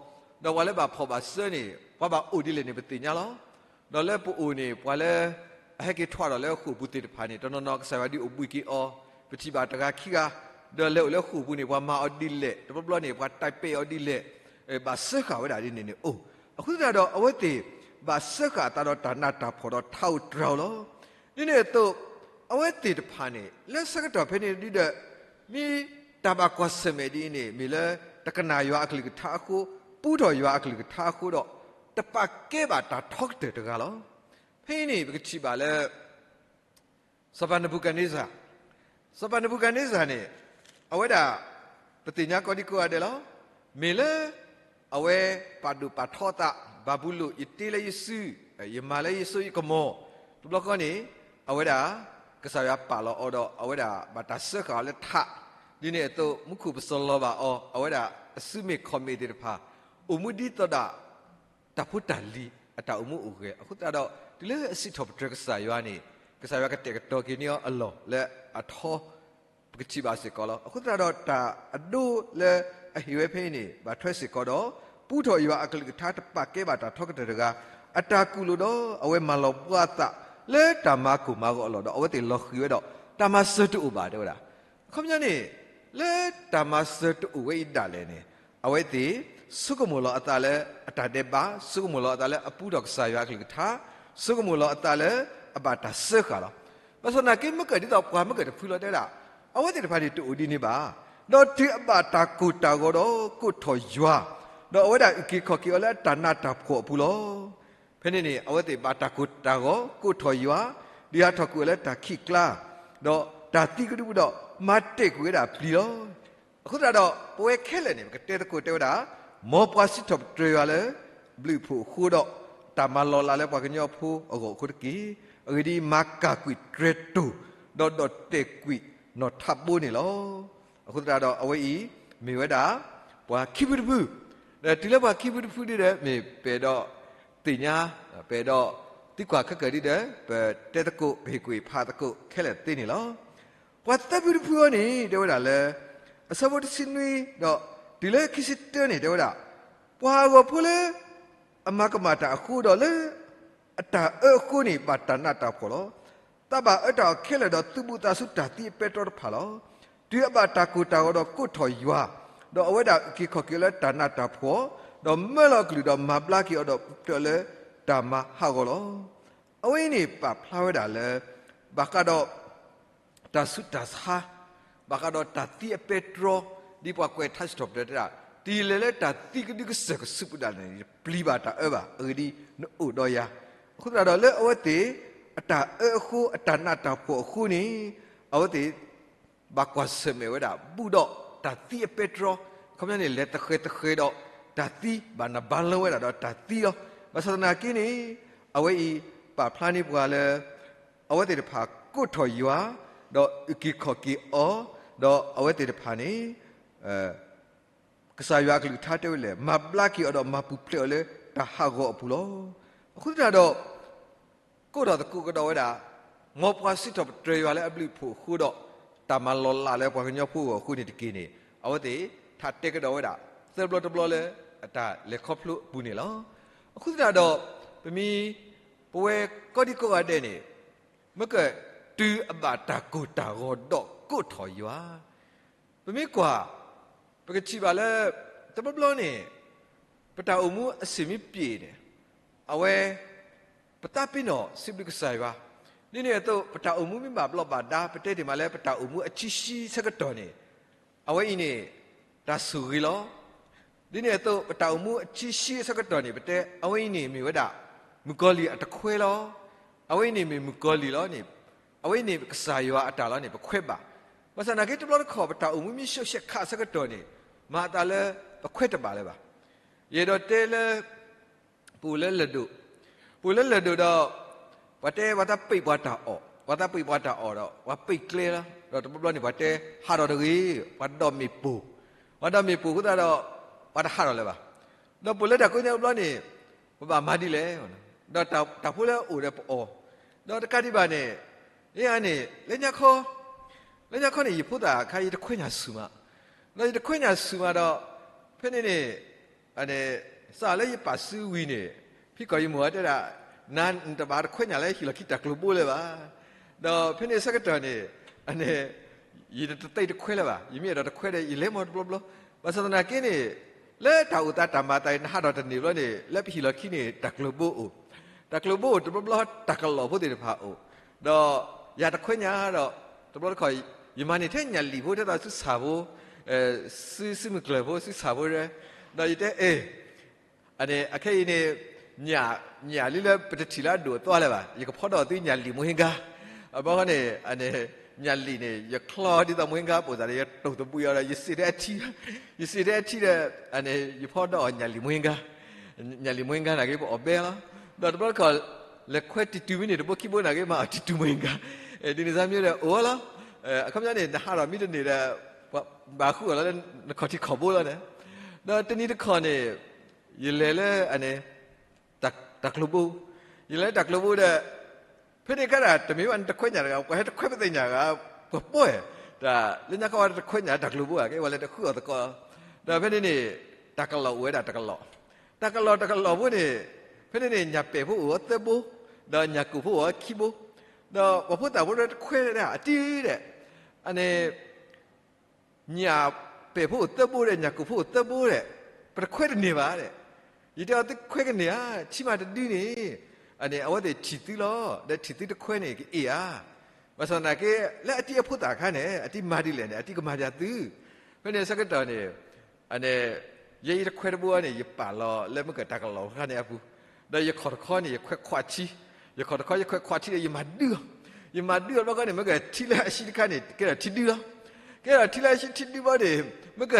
ဒီးပှၤလၢဘၣ်ဖီၣ်ဘၣ်စၢန့ၣ် ပှၤဘၣ်အိၣ်ဒ်လဲၣ်န့ၣ် ပသ့ၣ်ညါလီၤ. ဒီးလၢပအိၣ်န့ၣ် ပှၤလၢ, အဟဲက့ၤထွဲဒီးလၢဃိာ်ပူၤသ့ၣ်တဖၣ်န့ၣ် တနီၤနီၤကစၢ်ယွၤဒုးအိၣ်ဘှံးက့ၤအီၤ, ပထံၣ်ဘၣ်တဂၤခံဂၤ, ဒီးလဲၤအိၣ်လၢဃိာ်ပူၤန့ၣ် ပှၤမၤအီၤဒ်လဲၣ်, တဘျီဘျီန့ၣ် ပှၤတဲပဲာ်အီၤဒ်လဲၣ်, ဘၣ်စၢဃာ်ဝဲဒၣ်ဒ်န့ၣ်န့ၣ်အိၣ်, အဃိသတးဒီးအဝဲသ့ၣ်, ဘၣ်စၢဃာ်အသးဒီးတၢ်နးတၢ်ဖှီၣ်ဒီးထးဧိၤတြၤဧိၤလီၤ. ဒ်န့ၣ်အသိး, အဝဲသ့ၣ်တဖၣ်န့ၣ် လၢဆၢကတီၢ်ဖဲန့ၣ်ဒ်ဒီး, မ့ၢ်တၢ်ဘၣ်ကွၢ်ဆၢၣ်မဲာ်ဒ်အံၤန့ၣ် မ့ၢ်လၢတကနၣ်ယွၤအကလုၢ်ကထါအဃိ, ပူထီၣ်ယွၤအကလုၢ်ကထါအဃိဒီး, တပာ်ကဲဘၣ်တၢ်ထီကတၢၢ်တဂၤလီၤ. ဖဲအံၤန့ၣ် ပကထံၣ်ဘၣ်လၢ စီၤပၤနဘူၤခၣ်န့စၢ်, စီၤပၤနဘူၤခၣ်န့စၢ်န့ၣ်, အဝဲဒၣ်, ပသ့ၣ်ညါကိးဒံကိးဂၤဒဲးလီၤ. မ့ၢ်လၢ, အဝဲပာ်ဒိၣ်ပာ်ထီအသး, ဘၤဘူလိၣ် ယတ့လၢယစု, ယမၤလၢယစိယကမီၤ, တဘျီဃီန့ၣ်, အဝဲဒၣ်, ကစၢ်ယွၤပာ်လီၤအီၤဒီး အဝဲဒၣ်ဘၣ်တၢ်စၢဃာ်အီၤလၢထး, ဒ်န့ၣ်အသိး မူခိၣ်ပစီၤလီၤဘၣ်အီၤ, အဝဲဒၣ်အစုမ့ၢ်ခီၣ်မ့ၢ်သ့ၣ်တဖၣ်, အိၣ်မူဒ်သိးဒၣ် တၢ်ဖိတၢ်လံၤအတၢ်အိၣ်မူအိၣ်ဂဲၤ အဃိသတးဒီး တုၤလၢအစံးထီၣ်ပတြၢၤကစၢ်ယွၤန့ၣ်, ကစၢ်ယွၤကတဲာ်ကတီၤက့ၤန့ၢ်အီၤအလီၢ်လၢအထီ, ပကထံၣ်ဘၣ်စ့ၢ်ကီးလီၤ. အဃိသတးဒီးတၢ်အဒိလၢအဟ့ၣ်ဝဲဖဲအံၤန့ၣ် ဘၣ်ထွဲစ့ၢ်ကီးဒီး, ပူထီၣ်ယွၤအကလုၢ်ကထါတပာ်ကဲဘၣ်တၢ်ထီကတၢၢ်တဂၤ, အတၢ်ကူၣ်လိာ်ဒီးအဝဲမၤလီၤဘှါအသးလၢတၢ်မၤကိၢ်မၤဂီၤအလီၢ်ဒီး အဝဲသ့ၣ်လီၤဃံၤဝဲဒီး တၢ်မၤစၢၤတအိၣ်ဘၣ်တဲဝဲဒၣ် အခီပညီန့ၣ်, လၢတၢ်မၤစၢၤတအိၣ်ဝဲအံၤဒၣ်လဲာ်န့ၣ်, အဝဲသ့ၣ်, ဆိကမိၣ်လီၤအသးလၢအတၢ်ဒဲးဘး, ဆိကမိၣ်လီၤအသးလၢအပူထီၣ်ကစၢ်ယွၤအကလုၢ်ကထါ, ဆိကမိၣ်လီၤအသးလၢအဘၣ်တၢ်စၢဃာ်လီၤ. ဘၣ်ဆၣ်သနာ်က့ မ့ၢ်ကဒ်သိးပှၤမ့ၢ်ကတဖုလီၤတဲဒၣ်, အဝဲသ့ၣ်တဖၣ်န့ၣ်တအိၣ်ဒ်န့ၣ်ဘၣ်. ဒီးတုၤအဘၣ်တၢ်ကိၢ်တၢ်ဂီၤဒီးကိးထီၣ်ယွၤ, ဒီးအဝဲဒၣ်အုၣ်က့ၤခီၣ်က့ၤအီၤလၢအတၢ်နးတၢ်ဖှီၣ်အပူၤလီၤ. ဖဲန့ၣ်န့ၣ် အဝဲသ့ၣ်ဘၣ်တၢ်ကိၢ်တၢ်ဂီၤကိးထီၣ်ယွၤ, ဒုးဟးထီၣ်ကွံာ်အီၤလၢတၢ်ခံးကျါ, ဒီးတၢ်သံကဒုပူၤဒီး မၤတဲာ်ကွံာ်ဝဲဒၣ်ပျံၤလီၤ. အဃိသတးဒီး ပဝဲခဲလၢာ်န့ၣ် ပကတဲသကိးတဲဝဲဒၣ်, မ်ပှၤစံးထီၣ်ပတြၢၤယွၤလၢ ဘျုးအဖှိၣ်အဃိဒီး တၢ်မၤလီၤလးလၢပှၤကညီဖိအဂီၢ်အဃိတက့ၢ်. အဂ့ၢ်ဒ်အံၤ, မၤကၢ်ကွံာ်တြဲၤတိၢ်, ဒီးဒိးတဲာ်ကွံာ်နီၢ်ထးဘိန့ၣ်လီၤ. အဃိသတးဒီးအဝဲအံၤ မ့ၢ်ဝဲဒၣ် ပှၤခံဖုတဖု, ဒီးတုၤလၢပှၤခံဖုတဖုဒ်ဒီး မ့ၢ်ပအဲၣ်ဒိးသ့ၣ်ညါ, ပအဲၣ်ဒိးသံကွၢ်ခဲကၢၢ်ဒ်ဒီး ပတဲသကိး ပဟ့ၣ်ကူၣ်ဖးသကိးခဲလၢာ်သ့န့ၣ်လီၤ. ပှၤသၢဖုတဖုအံၤန့ၣ် တဲဝဲဒၣ်လၢ အဆၢဖိတဆံနွံ ဒီးတုၤလၢခံဆံတၢန့ၣ် တဲဝဲဒၣ်, ပှၤအဂီၤဖိလၢ အမၤကမၣ်တၢ်အဃိဒီးလၢ အတၢ်အၢအဃိန့ၣ် ဘၣ်တၢ်နးတၢ်ဖှီၣ်လီၤ. သးဘၣ်အၢတၢ်အီၤခဲလၢာ်ဒီး သုးဘူးသးစူၤတၢ်သံအပဲတြီတဖၣ်လီၤ. တုၤအဘၣ်တၢ်ကိၢ်တၢ်ဂီၤဒီးကိးထီၣ်ယွၤ, ဒီးအဝဲဒၣ်အုၣ်က့ၤခီၣ်က့ၤအီၤလၢတၢ်နးတၢ်ဖှီၣ်, ဒီးမၢလီၤအကလုၢ်ဒီးမၤဘျါက့ၤအီၤဒီးတုၤလၢတၢ်မၤဟးဂီၤလီၤ. အဝဲအံၤန့ၣ် ပာ်ဖျါဝဲဒၣ်လၢ ဘၣ်ဃးဒီး တၢ်ဆူးတၢ်ဆါ, ဘၣ်ဃးဒီးတၢ်သံအပဲတြီ, ဒ်ပှၤကွဲးထါစံးထီၣ်ပတြၢၤတဲဒၣ်, တုၤလဲၤလၢတၢ်သံကဒုကစၢၢ်ကဆူးပူၤဒၣ်လဲာ်န့ၣ် တပျံၤဘၣ်တၢ်အၢဘၣ်, အဂ့ၢ်ဒ်အံၤ နအိၣ်ဒီးယၤ. အဃိသတးဒီးလၢအဝဲသ့ၣ် အတၢ်အၢအဃိ အတၢ်နးတၢ်ဖှီၣ်အဃိန့ၣ်, အဝဲသ့ၣ် ဘၣ်ကွၢ်ဆၢၣ်မဲာ်ဝဲဒၣ် ဘူးဒီးတၢ်သံအပဲတြီ, အခီပညီန့ၣ် လဲၤသဃဲၤသဃဲၤဒီးတၢ်သံ, ဘၣ်နဘါလၢဝဲဒၣ်ဒီးတၢ်သံလီၤ. ဘၣ်ဆၣ်သနာ်က့န့ၣ် အဝဲအံၤပာ်ဖျါန့ၢ်ပှၤလၢ အဝဲသ့ၣ်တဖၣ်ကိးထီၣ်ယွၤ, ဒီးအုၣ်က့ၤခီၣ်က့ၤအီၤ, ဒီးအဝဲသ့ၣ်တဖၣ်န့ၣ် ကစၢ်ယွၤအကလုၢ်ကထါတဲဝဲလဲၣ်, မၤဘျါက့ၤအီၤဒီးမၤပူၤဖျဲးအီၤလၢတၢ်ဟးဂီၤအပူၤလီၤ. အဃိသတးဒီး ကိးထီၣ်သကိးကဒီးဝဲဒၣ် မ်ပှၤစံးထီၣ်ပတြၢၤယွၤလၢအဘျုးအဖှိၣ်အဃိဒီး တၢ်မၤလီၤလးလၢပှၤကညီဖိအဂီၢ်အဃိန့ၣ်တက့ၢ်န့ၣ် အဝဲသ့ၣ်ထးတဲကဒီးဝဲဒၣ် သၢဘျီတဘျီလၢအတၢ်လဲၤခီဖျိအပူၤန့ၣ်လီၤ. အဃိသတးဒီး ပမ့ၢ် ပဝဲကိးဒံကိးဂၤဒဲးန့ၣ် မ့ၢ်ကတုၤအဘၣ်တၢ်ကိၢ်တၢ်ဂီၤဒီးကိးထီၣ်ယွၤ ပမ့ၢ်ကွၢ် ပကထံၣ်ဘၣ်လၢ တဘျီဘျီန့ၣ် ပတၢ်အိၣ်မူအဆ့ၣ်မ့ၢ်ပျံၤန့ၣ် အဝဲ ပသးပ့ၤနီၣ်စံးဘျုးကစၢ်ယွၤ, ဒ်န့ၣ်အသိး ပတၢ်အိၣ်မူမ့ၢ်ဘၣ်ဘျီးဘၣ်ဒါ ပတဲတ့ၢ်မးလၢ ပတၢ်အိၣ်မူအဆံးဆံးဆၢကတီၢ်န့ၣ် အဝဲအံၤန့ၣ် တၢ်ဆိၣ်ဂ့ၤလီၤ. ဒ်န့ၣ်အသိး ပတၢ်အိၣ်မူအဆံးဆံးဆၢကတီၢ်န့ၣ် ပတဲ အဝဲအံၤန့ၣ်မ့ၢ်ဝဲဒၣ် မုၣ်ကီၤလံၢ်အတခွဲလီၤ. အဝဲအံၤန့ၣ်မ့ၢ်မုၣ်ကီၤလံၢ်လီၤန့ၣ် အဝဲအံၤန့ၣ်ကစၢ်ယွၤအတၢ်လီၤန့ၣ် ပခွဲးဘၣ်. ဘၣ်ဆၣ်သနာ်က့ တဘျီတခီၣ် ပတၢ်အိၣ်မူမ့ၢ်ရှုပ်ရှုပ်ခါဆၢကတီၢ်န့ၣ် မၤအသးလၢပခွဲးတဘၣ်လၢၤဘၣ်. ယအဲၣ်ဒိးတဲလၢ ပအိၣ်လၢလၢၢ်ဒိၣ်, ပအိၣ်လၢလၢၢ်ဒိၣ်ဒီး ပှၤတဲပှၤသးပံးပှၤတၢ်အီၣ်, ပှၤသးပံးပှၤတၢ်အီၣ်ဒီး ပှၤပံးကျဲလီၤ. ဒီးတဘျီဘျီန့ၣ် ပှၤတဲဟးထီၣ်တဂ့ၤ, ပှၤဒိးမ့ၣ်ပိၢ်, ပှၤဒိးမ့ၣ်ပိၢ်အဃိသတးဒီး ပှၤတဟးထီၣ်လၢၤဘၣ်. ဒီးပအိၣ်လၢတၢ်ကိးညါတဘျီန့ၣ် ပဘၣ်မၤဒ်လဲၣ်, ဒီးတၢ်ဖိလၢအအိၣ်ဒီးပအီၣ်, ဒီးတကးဒံးဘၣ်န့ၣ် ယၤန့ၣ် လၢညါခီ လၢညါခီန့ၣ် ယဖိသၣ်အခါ ယတခွဲးညၣ်ဆူၣ်မး, ဒီးယတခွဲးညၣ်ဆူၣ်မးဒီး ဖဲန့ၣ်န့ၣ် စးလၢယပာ်စုဝံၤန့ၣ် ဖံကီၢ်ယမိၢ်တဲဒၣ် နၤနတဘၣ်တခွဲးညၣ်လၢဟံၣ်လီၢ်ခံတၢ်ကျိၤဘိလၢၤဘၣ်. ဒီးဖဲန့ၣ်ဆၢကတီၢ်န့ၣ် ယတသ့တခွဲးလၢၤဘၣ်. ယမ့ၢ်အဲၣ်ဒိးတခွဲးဒီး ယလဲၤမီၢ်တဘျီဘျီ. ဘၣ်ဆၣ်သနာ်က့န့ၣ် လၢတၢ်အိၣ်သးတၢ်မၤသးအံၤ နဟးထီၣ်တန့ၢ်ဘျီန့ၣ် လၢပဟံၣ်လီၢ်ခံန့ၣ် တၢ်ကျိၤဘိအိၣ်, တၢ်ကျိၤဘိအိၣ်တဘျီဘျီ တၢ်ကလီၢ်ဖိသ့ၣ်တဖၣ်အိၣ်, ဒီးယၤတခွဲးညၣ်ဒီး တဘျီတခီၣ် ယမၤန့ၢ်ထဲညၣ်လံာ်ဖိ ထဲသိးစုဆၣ်ဖိ စုမုၢ်ကျၢၢ်ဖိ စုဆၣ်ဖိရဲ, ဒီးယတဲအဲၣ် အခဲအံၤန့ၣ် ညၣ်လံလၢပတထံၣ်လၢအဒိၣ်အသွါလၢၤဘၣ်, ယကဖီဒီးသုညၣ်လံာ်မိၢ်ဟ့ဂါ, အဘျီဃီန့ၣ် ညၣ်လံာ်န့ၣ် ယချီဒ်သိးမိၢ်ဟ့ဂါပိာ်သးဒီး ယတိၢ်သဘှံးအီၤဒီး ယစံးထဲအထံ, ယစံးထဲအထံဒီး ယဖီဒီးအီၤညၣ်လံာ်မိၢ်ဟ့ဂါ, ညၣ်လံာ်မိၢ်ဟ့ဂါနာ်က့ ပအီၣ်ဘဲလီၤ. ဒီးတဘျီတခီၣ် လဲၤခွဲးတံၢ်တူၢ်မံန့ၣ် တဘိခံဘိနာ်က့ မၤအီၤတံၢ်တူၢ်မိၢ်ဟ့ဂါ, ဒ်န့ၣ်သးမံဒီးအိၣ်လီၤ. အခီပညီန့ၣ် နဟးထီၣ်မံတန့ၢ်ဒီး ဘၣ်ဃုအီၤလီၤလၢနခီၣ်ထံးခီၣ်ဘိလီၤန့ၣ်, ဒီးတနံၤတခီၣ်န့ၣ် ယလဲၤလၢ တၢ်ကျိၤဘိ, ယလဲၤလၢတၢ်ကျိၤဘိဒီး ဖဲန့ၣ်ကဲဒၣ် တမ့ၢ်ဘၣ်နတခွဲးညၣ်တဂၤ ပှၤဟဲတခွဲးပသ့ၣ်ညါဂၤ ပှၤပီၢ်, တၢ်လၢညါခီဝဲတခွဲးညၣ်တၢ်ကျိၤဘိဧါ ကဲဝဲလဲၤတဃုအီၤသကိး, ဒီးဖဲန့ၣ်န့ၣ် တၢ်ကလီၢ်အိၣ်ဝဲဒၣ်တကလီၢ်, တၢ်ကလီၢ်တကလီၢ်ဖိန့ၣ် ဖဲန့ၣ်န့ၣ် ညၣ်ပဲာ်ဖိအိၣ်ဝဲသၢဘိ, ဒီးညၣ်ကိၣ်ဖိအိၣ်ဝဲခံဘိ, ဒီးပှၤဖိသၣ်ဖိတခွဲးဒၣ်အတံၢ်ဒီး အန့ၣ် ညၣ်ပဲာ်ဖိအိၣ်သၢဘိဒီး ညၣ်ကိၣ်ဖိအိၣ်သၢဘိဒီး ပတခွဲးတန့ၢ်ဘၣ်ဒီး, ယတဲအီၤသုခွဲးကန့ၢ်ဧါ, ထံမးတဒုန့ၣ် အဝဲသ့ၣ်ထံၣ်သုလီၤ, ဒီးထံၣ်သုတခွဲးန့ၣ် ကအ့ၣ်ဧါ. ဘၣ်ဆၣ်သနာ်က့ လၢအတံၢ်အဖိသၣ်အခါန့ၣ် အတံၢ်မၤဒ်လဲၣ်န့ၣ် အတံၢ်ကမၤဒ်သု, ဖဲန့ၣ်ဆၢကတီၢ်န့ၣ် အန့ၣ် ယဲယတခွဲးတဘိန့ၣ် ယပာ်လီၤလၢမ့ၢ်ကတၢ်ကလီၢ်အခါန့ၣ်အပူၤ, ဒီးယခီၣ်တခီန့ၣ် ယခွဲးခွးထံ, ယခီၣ်တခီယခွဲးခွးထံဒီး ယမၤဒုအီၤ, ယမၤဒုအီၤတဘျီဃီန့ၣ် မ့ၢ်ကထံလၢအဆံတခါန့ၣ် ကဲထီၣ်ထံဒုလီၤ, ကဲထီၣ်ထံလၢအဆံထံဒုဘၣ်န့ၣ် မ့ၢ်က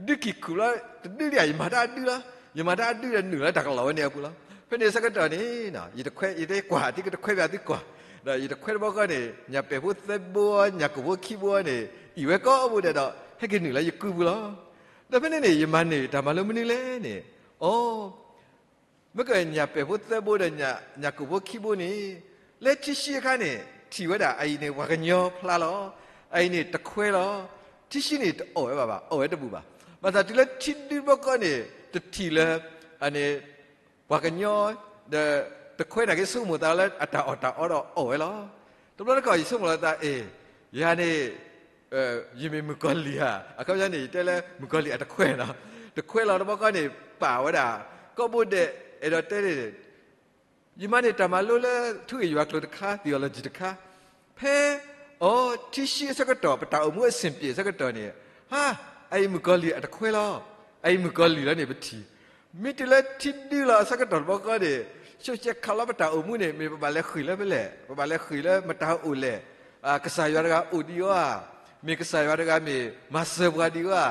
ဒုးကံၢ်ခူၣ်လီၤ တဒုလံဧါ ယမၤတၢ်အဒုလီၤ, ယမၤတၢ်အဒုဒီးနုာ်လီၤတၢ်ကလီၢ်ဝဲန့ၣ်အပူၤလီၤ. ဖဲန့ၣ်ဆၢကတီၢ်န့ၣ် ယတခွဲး ယတဲကွၢ် သုကတခွဲးဘၣ်သုကွၢ်, ဒီးယတခွဲးတဘျီဃီန့ၣ် ညၣ်ပဲာ်ဖိသၢဘိ ညၣ်ကိၣ်ဖိခံဘိန့ၣ် အံၣ်ဝဲကိးဘိဒဲးဒီး ဟဲက့ၤနုာ်လၢယကုပူၤလီၤ. ဒီးဖဲန့ၣ်န့ၣ် ယမၤန့ၢ်တၢ်မၤလိမနုၤလဲၣ်န့ၣ်, အိ မ့ၢ်ကညၣ်ပဲာ်ဖိသၢဘိဒီး ညၣ်ကိၣ်ဖိခံဘိန့ၣ် လၢထံဆှံအခါန့ၣ် ထံၣ်ဝဲဒၣ် အအံၤန့ၣ် ပှၤကညီဖျါလီၤ, အအံၤန့ၣ်တခွဲးလီၤ, ထံဆှံန့ၣ်တအီၣ်ဝဲဘၣ်ဘၣ် အီၣ်ဝဲတဘူးဘၣ်. ဘၣ်ဆၣ်တုၤလၢထံဒုတဘျီဃီန့ၣ် တထံၣ်လၢ အန့ၣ် ပှၤကညီ ဒီးတခွဲးနာ်က့ ဆိကမိၣ်သးလၢအတၢ်အီၣ်တၢ်အီဒီးအီၣ်ဝဲလီၤ. တဘျီတခီၣ်ယဆိကမိၣ်လီၤသး အ့ၣ် ယၤန့ၣ် ယမ့ၢ်မုၣ်ကီၤလံၢ်ဧါ, အခီပညီန့ၣ် ယတဲလၢမုၣ်ကီၤလံၢ်အတခွဲးနီၤ, တခွဲးလီၤတဘျီဃီန့ၣ် ပာ်ဝဲဒၣ် ကိးဘိဒဲး အဲၣ်ဒိးတဲန့ၣ် ယမၤန့ၢ်တၢ်မၤလိလၢ ထူဂ့ၣ်ယွၤကျိာ်တခါ theology တခါ, ဖဲ အိ ထံဆှံအဆၢကတီၢ် ပတၢ်အိၣ်မူအဆ့ၣ်ပျံၤအဆၢကတီၢ်န့ၣ် ဟါ အအံၤမုၣ်ကီၤလံၢ်အတခွဲးလီၤ, အအံၤမုၣ်ကီၤလံၢ်လီၤန့ၣ်ပထံၣ်, မ့ၢ်တုၤလၢထံဒုလီၤအဆၢကတီၢ်တဘျီဃီန့ၣ် ဆိကမိၣ်ခးလီၤပတၢ်အိၣ်မူန့ၣ် မ့ၢ်ပဘၣ်လဲၤဃ့ၢ်လၢဖဲလဲၣ်, ပဘၣ်လဲၤဃ့ၢ်လၢမတၤအိၣ်လဲၣ်, ကစၢ်ယွၤတဂၤအိၣ်ဒံးဧါ, မ့ၢ်ကစၢ်ယွၤတဂၤမ့ၢ်မၤစၢၤပှၤဒံးဧါ,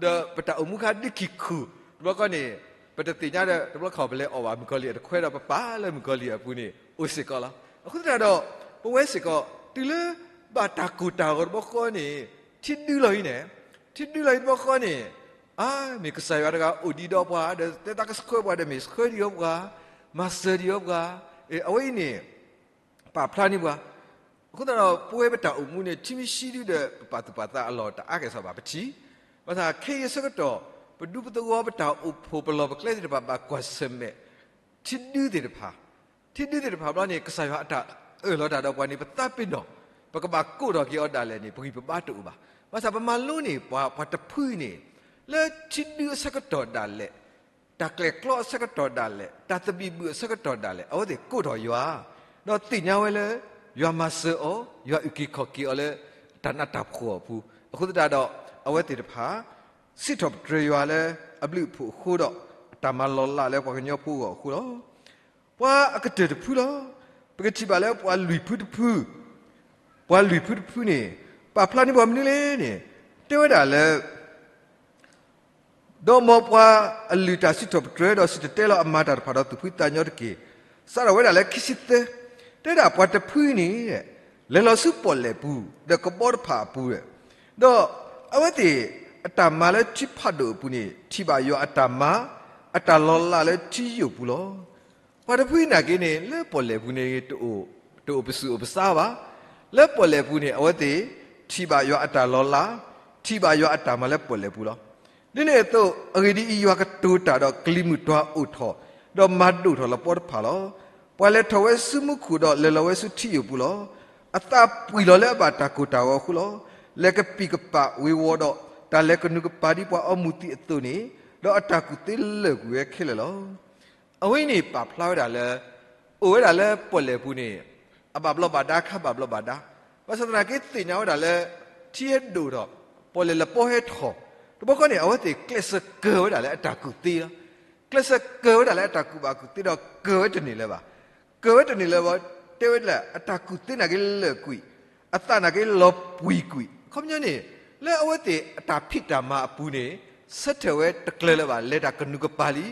ဒီးပတၢ်အိၣ်မူခါဒုးခံၣ်ခူၣ်, တဘျီဃီန့ၣ် ပတသ့ၣ်ညါဒီး တဘျီခီၣ်ပလဲၤအီၣ်ဘၣ်မုၣ်ကီၤလံၢ်အတခွဲဒီး ပပာ်လၢမုၣ်ကီၤလံၢ်အပူၤန့ၣ် အိၣ်စ့ၢ်ကီးလီၤ. အဃိသတးဒီး ပဝဲစ့ၢ်ကီး တုၤလၢဘၣ်တၢ်ကိၢ်တၢ်ဂီၤတဘျီဃီန့ၣ် ထံဒုလီၤအံၤန့ၣ်, ထံဒုလီၤအံၤတဘျီဃီန့ၣ်, အါ မ့ၢ်ကစၢ်ယွၤတဂၤအိၣ်ဒံးဒီးပှၤ ဒီးတဲသးကဆှၢပှၤဒီး မ့ၢ်ဆှၢဒံးဒီးပှၤ, မၤစၢၤဒံးဒီးပှၤ, အဝဲအံၤန့ၣ် ပာ်ဖျါန့ၢ်ပှၤ. အဃိသတးဒီး ပဝဲပတၢ်အိၣ်မူန့ၣ် ထံမ့ၢ်ဆံဒုဒီး ပပာ်သူၣ်ပာ်သးအလီၢ်တအါကဲၣ်ဆိးဘၣ်ပထံၣ်, ဘၣ်ဆၣ်ခဲအံၤအဆၢကတီၢ် ပဒူပသဝီ ပတၢ်အိၣ်ဖှိၣ်ပလီၢ်ပကျဲသ့ၣ်တဖၣ် ဘၣ်ကွၢ်ဆၢၣ်မဲာ် ထံဒုသ့ၣ်တဖၣ်, ထံဒုသ့ၣ်တဖၣ်ဘျီန့ၣ် ကစၢ်ယွၤအတၢ်အၢၣ်လီၤတၢ်ဒီးပှၤန့ၣ် ပသးပ့ၤနီၣ်, ပကဘၣ်ကိးထီၣ်က့ၤအီၤဒၣ်လဲာ်န့ၣ် ပဂံၢ်ပဘါတအိၣ်ဘၣ်. ဘၣ်ဆၣ်ပမၤလိန့ၢ်ပှၤ ပှၤတဖုန့ၣ် လၢထံဒုအဆၢကတီၢ်ဒၣ်လဲာ်, တၢ်ကျဲၤကျီအဆၢကတီၢ်ဒၣ်လဲာ်, တၢ်သဘံၣ်ဘုၣ်အဆၢကတီၢ်ဒၣ်လဲာ် အဝဲသ့ၣ်ကိးထီၣ်ယွၤ, ဒီးသ့ၣ်ညါဝဲလၢ ယွၤမၤစၢၤအီၤ, ယွၤအုၣ်က့ၤခီၣ်က့ၤအီၤလၢ တၢ်နးတၢ်ဖှီၣ်အပူၤ. အဃိသတးဒီး အဝဲသ့ၣ်တဖၣ် စံးထီၣ်ပတြၢၤယွၤလၢအဘျုးအဖှိၣ်အဃိဒီး အတၢ်မၤလီၤလးလၢပှၤကညီဖိအဂီၢ်အဃိလီၤ. ပှၤအကတၢၢ်တဖုလီၤ. ပကထံၣ်ဘၣ်လၢပှၤလွံၢ်ဖုတဖု, ပှၤလွံၢ်ဖုတဖုန့ၣ် ပာ်ဖျါန့ၢ်ပှၤမနုၤလဲၣ်န့ၣ်, တဲဝဲဒၣ်လၢ ဒီးမ်ပှၤအလုၢ်တၢ်စံးထီၣ်ပတြၢၤ ဒီးစံၣ်တဲၤတဲလီၤအမၤတၢ်တဖၣ်ဒီးသူၣ်ဖှံသးညီတက့ၢ်. စးထီၣ်ဝဲဒၣ်လၢခံဆံသၢ, တဲဒၣ်ပှၤတဖုအံၤန့ၣ် လဲၤလီၤဆူပီၣ်လဲၣ်ပူၤ ဒီးကဘီတဖၣ်အပူၤ, ဒီးအဝဲသ့ၣ်အတၢ်မၤလၢထံဖးဒိၣ်အပူၤန့ၣ် ထံၣ်ဘၣ်ယွၤအတၢ်မၤ အတၢ်လီၤလးလၢထံယိာ်ပူၤလီၤ. ပှၤတဖုအံၤနာ်က့န့ၣ် လၢပီၣ်လဲၣ်ပူၤန့ၣ် တအိၣ်ပစုၣ်အိၣ်ပဆါဘၣ်. လၢပီၣ်လဲၣ်ပူၤန့ၣ် အဝဲသ့ၣ်ထံၣ်ဘၣ်ယွၤအတၢ်လီၤလး, ထံၣ်ဘၣ်ယွၤအတၢ်မၤလၢပီၣ်လဲၣ်ပူၤလီၤ. ဒ်န့ၣ်အသိး အဂ့ၢ်ဒ်အံၤ, ယွၤကတိၤတၢ်ဒီးကလံၤမုၢ်တွၤအိၣ်ထီၣ်, ဒီးမၤဒိၣ်ထီၣ်လပီတဖၣ်လီၤ. ပှၤလဲၤထီၣ်ဝဲဆူမူခိၣ်ဒီးလဲၤလီၤဝဲဆူထံယိာ်ပူၤလီၤ. အသးပှံၢ်လီၤလၢအဘၣ်တၢ်ကိၢ်တၢ်ဂီၤအဃိလီၤ. လဲၤကပံာ်ကပာ်ဝ့ၤဝီၤဒီး တၢ်လဲၤကနူၤကပၤဒ်ပှၤအီမူၤသံးအသိးန့ၣ်, ဒီးအတၢ်ကူၣ်သ့လၢာ်ကွံာ်ဝဲခဲလၢာ်လီၤ. အဝဲအံၤန့ၣ်ပာ်ဖျါဝဲဒၣ်လၢ အိၣ်ဝဲဒၣ်လၢပီၣ်လဲၣ်ပူၤန့ၣ် အဘၣ်ဘျီးဘၣ်ဒါ ခါဘၣ်ဘျီးဘၣ်ဒါ, ဘၣ်ဆၣ်သနာ်က့သ့ၣ်ညါဝဲဒၣ်လၢ ထံဟဲဒိၣ်ထီၣ်, ပီၣ်လဲၣ်လပီဟဲထီၣ်, တဘျီဃီန့ၣ် အဝဲသ့ၣ်ကျဲးစၢးကၢၤဝဲဒၣ်လၢအတၢ်ကူၣ်ဘၣ်ကူၣ်သ့ဒီး ကၢၤဝဲတန့ၢ်လၢၤဘၣ်. ကၢၤဝဲတန့ၢ်လၢၤဘၣ်, တဲဝဲဒၣ်လၢ အတၢ်ကူၣ်သ့နာ်က့လၢာ်ကွံာ်, အသးနာ်က့လီၤပှံၤကွံာ်. အခီပညီန့ၣ် လၢအဝဲသ့ၣ်အတၢ်ဖံးတၢ်မၤအပူၤန့ၣ် ဆၢထၢၣ်ဝဲတကျၢၤလၢၤဘၣ်, လဲၤတၢ်ကနူၤကပၤလံ,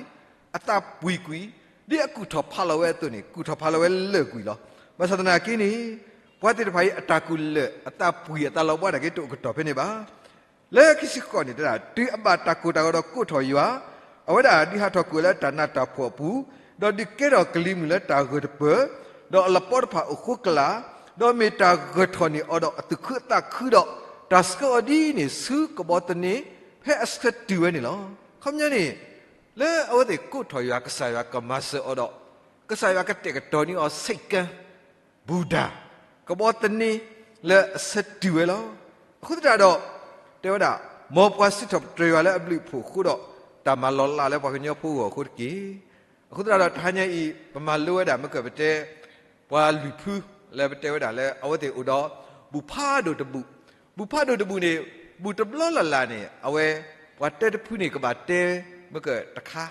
အသးပှံၤကွံာ်, ဒ်အကူၣ်ထီၣ်ဖးလီၤဝဲအသိးန့ၣ် ကူၣ်ထီၣ်ဖးလီၤဝဲလၢာ်ကွံာ်လီၤ. ဘၣ်ဆၣ်သနာ်က့န့ၣ် ပှၤသ့ၣ်တဖၣ်အံၤ အတၢ်ကူၣ်လၢာ် အသးပှံၤ အသးလီၤဘှါနာ်က့ တအိၣ်ကတီၢ်ဖဲန့ၣ်ဘၣ်. လၢခံဆံဃိးန့ၣ်တဲဒၣ် တုၤအဘၣ်တၢ်ကိၢ်တၢ်ဂီၤဒီးကိးထီၣ်ယွၤ, အဝဲဒၣ်ဒုးဟးထီၣ်ကွံာ်ဝဲလၢတၢ်နးတၢ်ဖှီၣ်အပူၤ, ဒီးဒုးကဲထီၣ်ကလံၤမုၢ်လၢတၢ်ဂၢၢ်တပၢၢ်, ဒီးအလပီတဖၣ်အိၣ်ဃိကလာ်, ဒီးမ့ၢ်တၢ်ဂၢၢ်ထီၣ်န့ၢ်အီၤဒီးအသူၣ်ခုအသးခုဒီး တၢ်ဆှၢအီၤဒ်န့ၣ်ဆူကဘီသန့ ဖဲအဆၢတုၤဝဲန့ၣ်လီၤ. အခီပညီန့ၣ် လၢအဝဲသ့ၣ်ကိးထီၣ်ယွၤ ကစၢ်ယွၤကမၤစၢၤအီၤဒီး ကစၢ်ယွၤကတဲာ်ကတီၤန့ၢ်အီၤ ဆိကမိၣ် ဘူၣ်ဒၣ် ကဘီသန့ လၢအဆၢတုၤဝဲလီၤ. အဃိသတးဒီး တဲဝဲဒၣ် မ်ပှၤစံးထီၣ်ပတြၢၤယွၤလၢအဘျုးအဖှိၣ်အဃိဒီး တၢ်မၤလီၤလးလၢပှၤကညီဖိအဂီၢ်အဃိတက့ၢ်. အဃိသတးဒီး တဟါညါအံၤ ပမၤလိဝဲဒၣ်မ့ၢ်ကပတဲ ပှၤလွံၢ်ဖု လၢပတဲဝဲဒၣ်လၢအဝဲသ့ၣ်အိၣ်ဒီး ဘူၣ်ဖးဒိၣ်တဘူၣ်, ဘူၣ်ဖးဒိၣ်တဘူၣ်န့ၣ် ဘူၣ်တဘျီလၢ်လၢ်န့ၣ် အဝဲ ပှၤတၢတဖုန့ၣ်ကဘၣ်တဲ မ့ၢ်ကတခါ,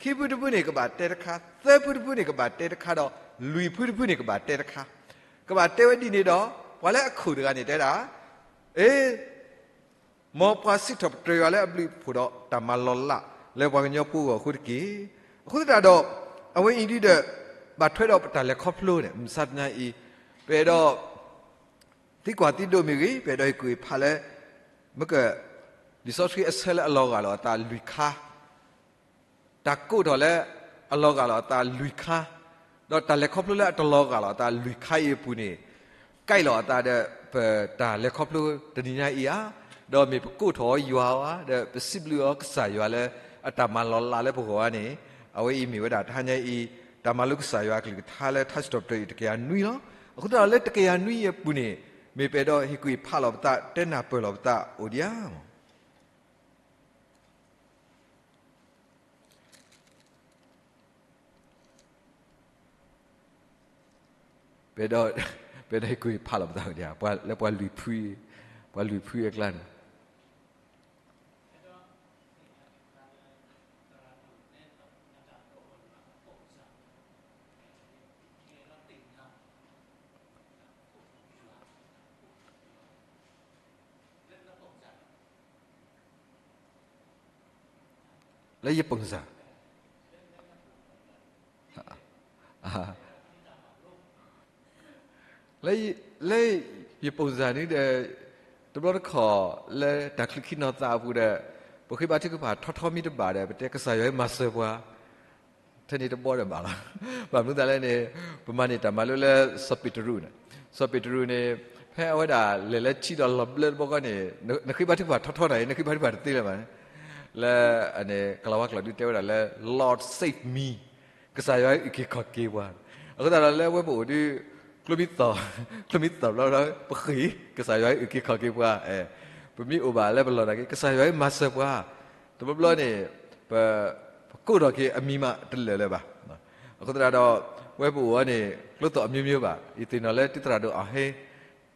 ခံဖုတဖုန့ၣ်ကဘၣ်တဲတခါ, သၢဖုတဖုန့ၣ်ကဘၣ်တဲတခါဒီး လွံၢ်ဖုတဖုန့ၣ်ကဘၣ်တဲတခါ, ကဘၣ်တဲဝဲဒ်န့ၣ်ဒီး ပှၤလၢအခိၣ်တဂၤန့ၣ်တဲဒၣ် အ့ မ်ပှၤစံးထီၣ်ပတြၢၤယွၤလၢအဘျုးအဖှိၣ်ဒီး တၢ်မၤလီၤလးလၢပှၤကညီဖိအဂီၢ်အဃိတက့ၢ်. အဃိသတးဒီး အဝဲအံၤဒ်ဒီး ဘၣ်ထွဲဒီးပတၢ်လဲၤခီဖျိန့ၣ် မုၢ်မဆါတနံၤအံၤ ပအဲၣ်ဒိး သံကွၢ်သံဒိးမ့ၢ်ဂ့ၤ, ပအဲၣ်ဒိးဟ့ၣ်ကူၣ်ဟ့ၣ်ဖးလၢ မ့ၢ်က လံာ်စီဆှံအဆၢလၢအလီၤဂာ်လီၤအသးလွံၢ်ခါ, တၢ်ကိးထီၣ်လၢအလီၤဂာ်လီၤအသးလွံၢ်ခါ, ဒီးတၢ်လဲၤခီဖျိလၢအတလီၤဂာ်လီၤအသးလွံၢ်ခါအံၤအပူၤန့ၣ် ကဲလီၤအသးဒီး ပတၢ်လဲၤခီဖျိတနံၤညါအံၤဧါ, ဒီးမ့ၢ်ပကိးထီၣ်ယွၤဧါ, ဒီးပစံးဘျုးအီၤကစၢ်ယွၤလၢအတၢ်မၤလီၤလးလၢပဂီၢ်ဧါန့ၣ်, အဝဲအံၤမ့ၢ်ဝဲဒၣ်တဟါညါအံၤ တၢ်မၤလိကစၢ်ယွၤအကလုၢ်ကထါလၢထါစံးထီၣ်ပတြၢၤအံၤတကယၤနွံလီၤ. အဃိသတးဒီးလၢတကယၤနွံအံၤအပူၤန့ၣ် မ့ၢ်ပအဲၣ်ဒိးဟ့ၣ်ကူၣ်ဟ့ၣ်ဖးလီၤပသး တဲနၢ်ပၢၢ်လီၤပသးအိၣ်ဒံးဧါ. ပအဲၣ်ဒိး ပအဲၣ်ဒိးဟ့ၣ်ကူၣ်ဟ့ၣ်ဖးလီၤပသးအိၣ်ဒံးဧါ, ပှၤလၢပှၤလွံၢ်ဖု, ပှၤလွံၢ်ဖုအကျါန့ၣ် လၢ လၢယပိၣ်စၢ်, လၢယပိၣ်စၢ်န့ၣ်ဒီး, တဘျီတခီၣ်လၢတၢ်ချုးခံနီၤသးအပူၤဒီး, ပဃ့ဘါထုကဖၣ်ထီထီမ့ၢ်တဘၣ်ဒီး ပတဲကစၢ်ယွၤဧၢမၤစၢၤပှၤ, ထဲန့ၣ်တဘီဒီးဘၣ်လီၤ. ဘၣ်မနုၤသးလဲၣ်န့ၣ်, ပမၤန့ၢ်တၢ်မၤလိလၢစီၤပ့းတရူးန့ၣ်, စီၤပ့းတရူးန့ၣ်, ဖဲအဝဲဒၣ်လဲၤလၢထံဒီးလီၤဘျၢတဘျီဃီန့ၣ်, နဃ့ဘါထုကဖၣ်ထီထီနၤအံၤ နဃ့ဘါထုကဖၣ်တသ့လၢၤဘၣ်န့ၣ်, လၢ ကလၤဝါကျိာ်ဒုးတဲဝဲဒၣ်လၢ Lord save me, ကစၢ်ယွၤအံၤအုၣ်က့ၤခီၣ်က့ၤပှၤ, အဃိသတးဒီးလၢအဝဲပအိၣ်ဒုး, ကျိမံသီၣ်, ကျိမံသီၣ်ဘျီဘျီ, ပဃ့ၢ်, ကစၢ်ယွၤအံၤအုၣ်က့ၤခီၣ်က့ၤပှၤ, ပမ့ၢ်အိၣ်ဘၣ်လၢပလီၢ်နာ်က့ ကစၢ်ယွၤအံၤမၤစၢၤပှၤ, တဘျီဘျီန့ၣ်, ပ, ပကိးထီၣ်က့ၤအမံၤမးတလၢာ်လၢၤဘၣ်. အဃိသတးဒီး, ဝဲပအိၣ်အီၤန့ၣ် ကျိသီၣ်အမျိုးမျိုးဘၣ်, ယသ့ၣ်နီၣ်လၢတံၤသရၣ်ဒိၣ်အဟ့ၣ်,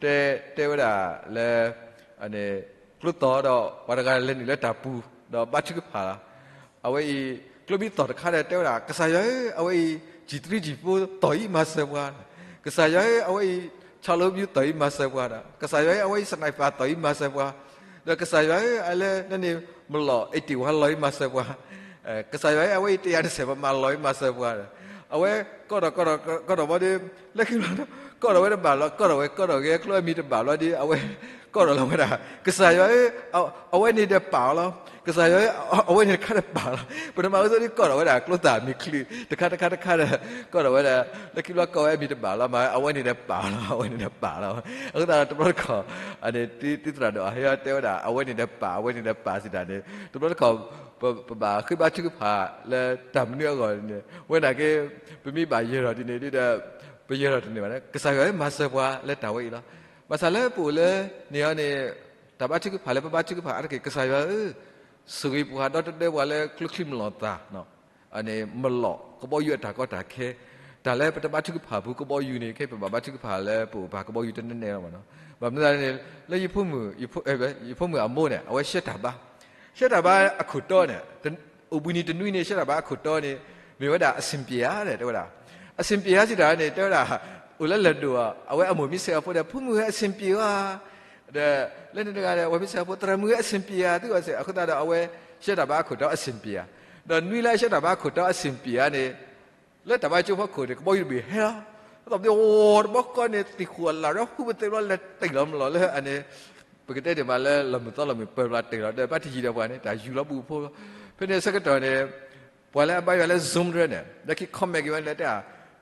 တဲ, တဲဝဲဒၣ်လၢ ကျိသီၣ်ဒီးပှၤတဂၤလဲၤနုာ်လၢတၢ်ပူၤ, ဒီးဘါထုကဖၣ်လီၤ. အဝဲအံၤ, ကျိမံသီၣ်တခါဒီးတဲဝဲဒၣ် ကစၢ်ယွၤဧၢ အဝဲအံၤ, ကံၣ်သရံကံၣ်ဖိသီၣ်အံၤမၤစၢၤပှၤ, ကစၢ်ယွၤဧၢ အဝဲအံၤ, ဆီလိမံသီၣ်အံၤမၤစၢၤပှၤဒီး, ကစၢ်ယွၤဧၢ အဝဲအံၤ sniper သီၣ်အံၤမၤစၢၤပှၤ, ဒီးကစၢ်ယွၤဧၢ အလၢနန့ၣ်, မလီၢ် eighty-one လီၢ်အံၤမၤစၢၤပှၤ, ကစၢ်ယွၤဧၢ အဝဲအံၤ တယၤတဆဲးပမးလီၢ်အံၤမၤစၢၤပှၤဒီး, အဝဲ, ကိးထီၣ်ကိးထီၣ်ကိးထီၣ်ဘျီဒီး, လၢခံဘျီ, ကိးထီၣ်ဝဲတဘၣ်လီၤ ကိးထီၣ်ဝဲကိးထီၣ်ဂဲၤကျိအမံၤတဘၣ်ဘျီဒီး အဝဲ, ကိးထီၣ်လီၤဝဲဒၣ်, ကစၢ်ယွၤဧၢ, အဝဲန့ၣ်ဒီးပာ်အီၤလီၤ, ကစၢ်ယွၤဧၢ, အဝဲန့ၣ်တခါဒီးပာ်လီၤ, ပတမၤဝဲသိးဒ်ကိးထီၣ်ဝဲဒၣ်ကျိသီၣ်မံၤချံ, တခါတခါတခါဒီး, ကိးထီၣ်ဝဲဒၣ်, လၢခံဘျီကိးဝဲအမံၤတဘၣ်လီၤ မ့ၢ်အဝဲန့ၣ်ဒီးပာ်လီၤ အဝဲန့ၣ်ဒီးပာ်လီၤ, အဃိသတးဒီးတဘျီတခီၣ်, အန့ၣ်တံၤသရၣ်ဒိၣ်အဟ့ၣ်တဲဝဲဒၣ် အဝဲန့ၣ်ဒီးပာ် အဝဲန့ၣ်ဒီးပာ်စံးတၢ်န့ၣ်, တဘျီတခီၣ်, ပဘၣ်ဃ့ဘါထုကဖၣ်လၢတၢ်မနုၤအဂီၢ်န့ၣ်, ဝဲနာ်က့, ပမ့ၢ်ဘၣ်ယၢၤထီၣ်ဒ်န့ၣ်ဒီး, ပယၢၤထီၣ်တန့ၢ်ဘၣ်န့ၣ် ကစၢ်ယွၤဧၢ မၤစၢၤပှၤလၢတၢ်ဝဲအံၤလီၤ. ဘၣ်ဆၣ်လၢပအိၣ်လၢန့ၣ်အီၤန့ၣ်, တၢ်ဘါထုကဖၣ်လၢပဘါထုကဖၣ်အါတက့ၢ် ကစၢ်ယွၤဧၢ, ဆိၣ်ဂ့ၤပှၤ ဒီတဒၢပှၤလၢကျိချံမျိာ်သၣ်, န့ၣ်မလီၢ်ကဘီယူၤအတၢ်ကီတၢ်ခဲ, တၢ်လၢပတဘါထုကဖၣ်ပူၤကဘီယူၤန့ၣ် ခဲအံၤပဘၣ်ဘါထုကဖၣ်လၢပအိၣ်ပှၤကဘီယူၤတနဲနဲလီၤမးနီၤ. ဘၣ်မနုၤသးန့ၣ်, လၢယဖိမုၣ်, ယဖိမုၣ်အမိၢ်န့ၣ် အဝဲရှဲတၢ်ဘါ, ရှဲတၢ်ဘါအခိၣ်တီန့ၣ်, အိၣ်ဘှံးနံၤတနွံန့ၣ် ရှဲတၢ်ဘါအခိၣ်တီန့ၣ်, မ့ၢ်ဝဲဒၣ်အဆင်ပြေဧါ တဲဝဲဒၣ်, အဆင်ပြေဧါစံးတၢ်န့ၣ် တဲဝဲဒၣ်, အိၣ်လၢလၢၢ်ဒိၣ်, အဝဲအမိၢ်မ့ၢ်ဆဲးအဖိဒီး ဖိမုၣ်ဧၢ အဆင်ပြေဧါ ဒီး, လၢန့ၣ်တဂၤဒီး အဝဲမ့ၢ်ဆဲးအဖိ သရၣ်မုၣ်ဧၢ အဆင်ပြေဧါ သုဝဲစ့ၢ် အဃိသတးဒီးအဝဲ, ရှဲတၢ်ဘါအခိၣ်တီအဆင်ပြေဧါ, ဒီးနွံလၢအရှဲတၢ်ဘါအခိၣ်တီအဆင်ပြေဧါန့ၣ်, လၢတၢ်ဘါကၠိဖီခိၣ်န့ၣ် ကဘီယူၤတဘ့ၣ်ဟဲလီၤ, အသီၣ်ဘျီ တဘျီဃီန့ၣ် သံၣ်ဃိၣ်အလၣ်ရၢဟူပသ့ဘျီလဲၤတ့ၢ်လီၤမလီၤလၢအန့ၣ်, ပကတဲဒ်မးလၢလီၢ်မုၢ်သီလီၢ်မုၢ်ပၢၤဘျီတ့ၢ်လီၤဒီး ဘၣ်တယံၤဒီးပှၤန့ၣ် တၢ်ယူၤလီၤပူဖိလီၤ, ဖဲန့ၣ်ဆၢကတီၢ်န့ၣ်, ပှၤလၢအဘါယွၤလၢ Zoom တရၢန့ၣ် လၢခံ comment က့ၤဝဲန့ၣ်လၢတဲ,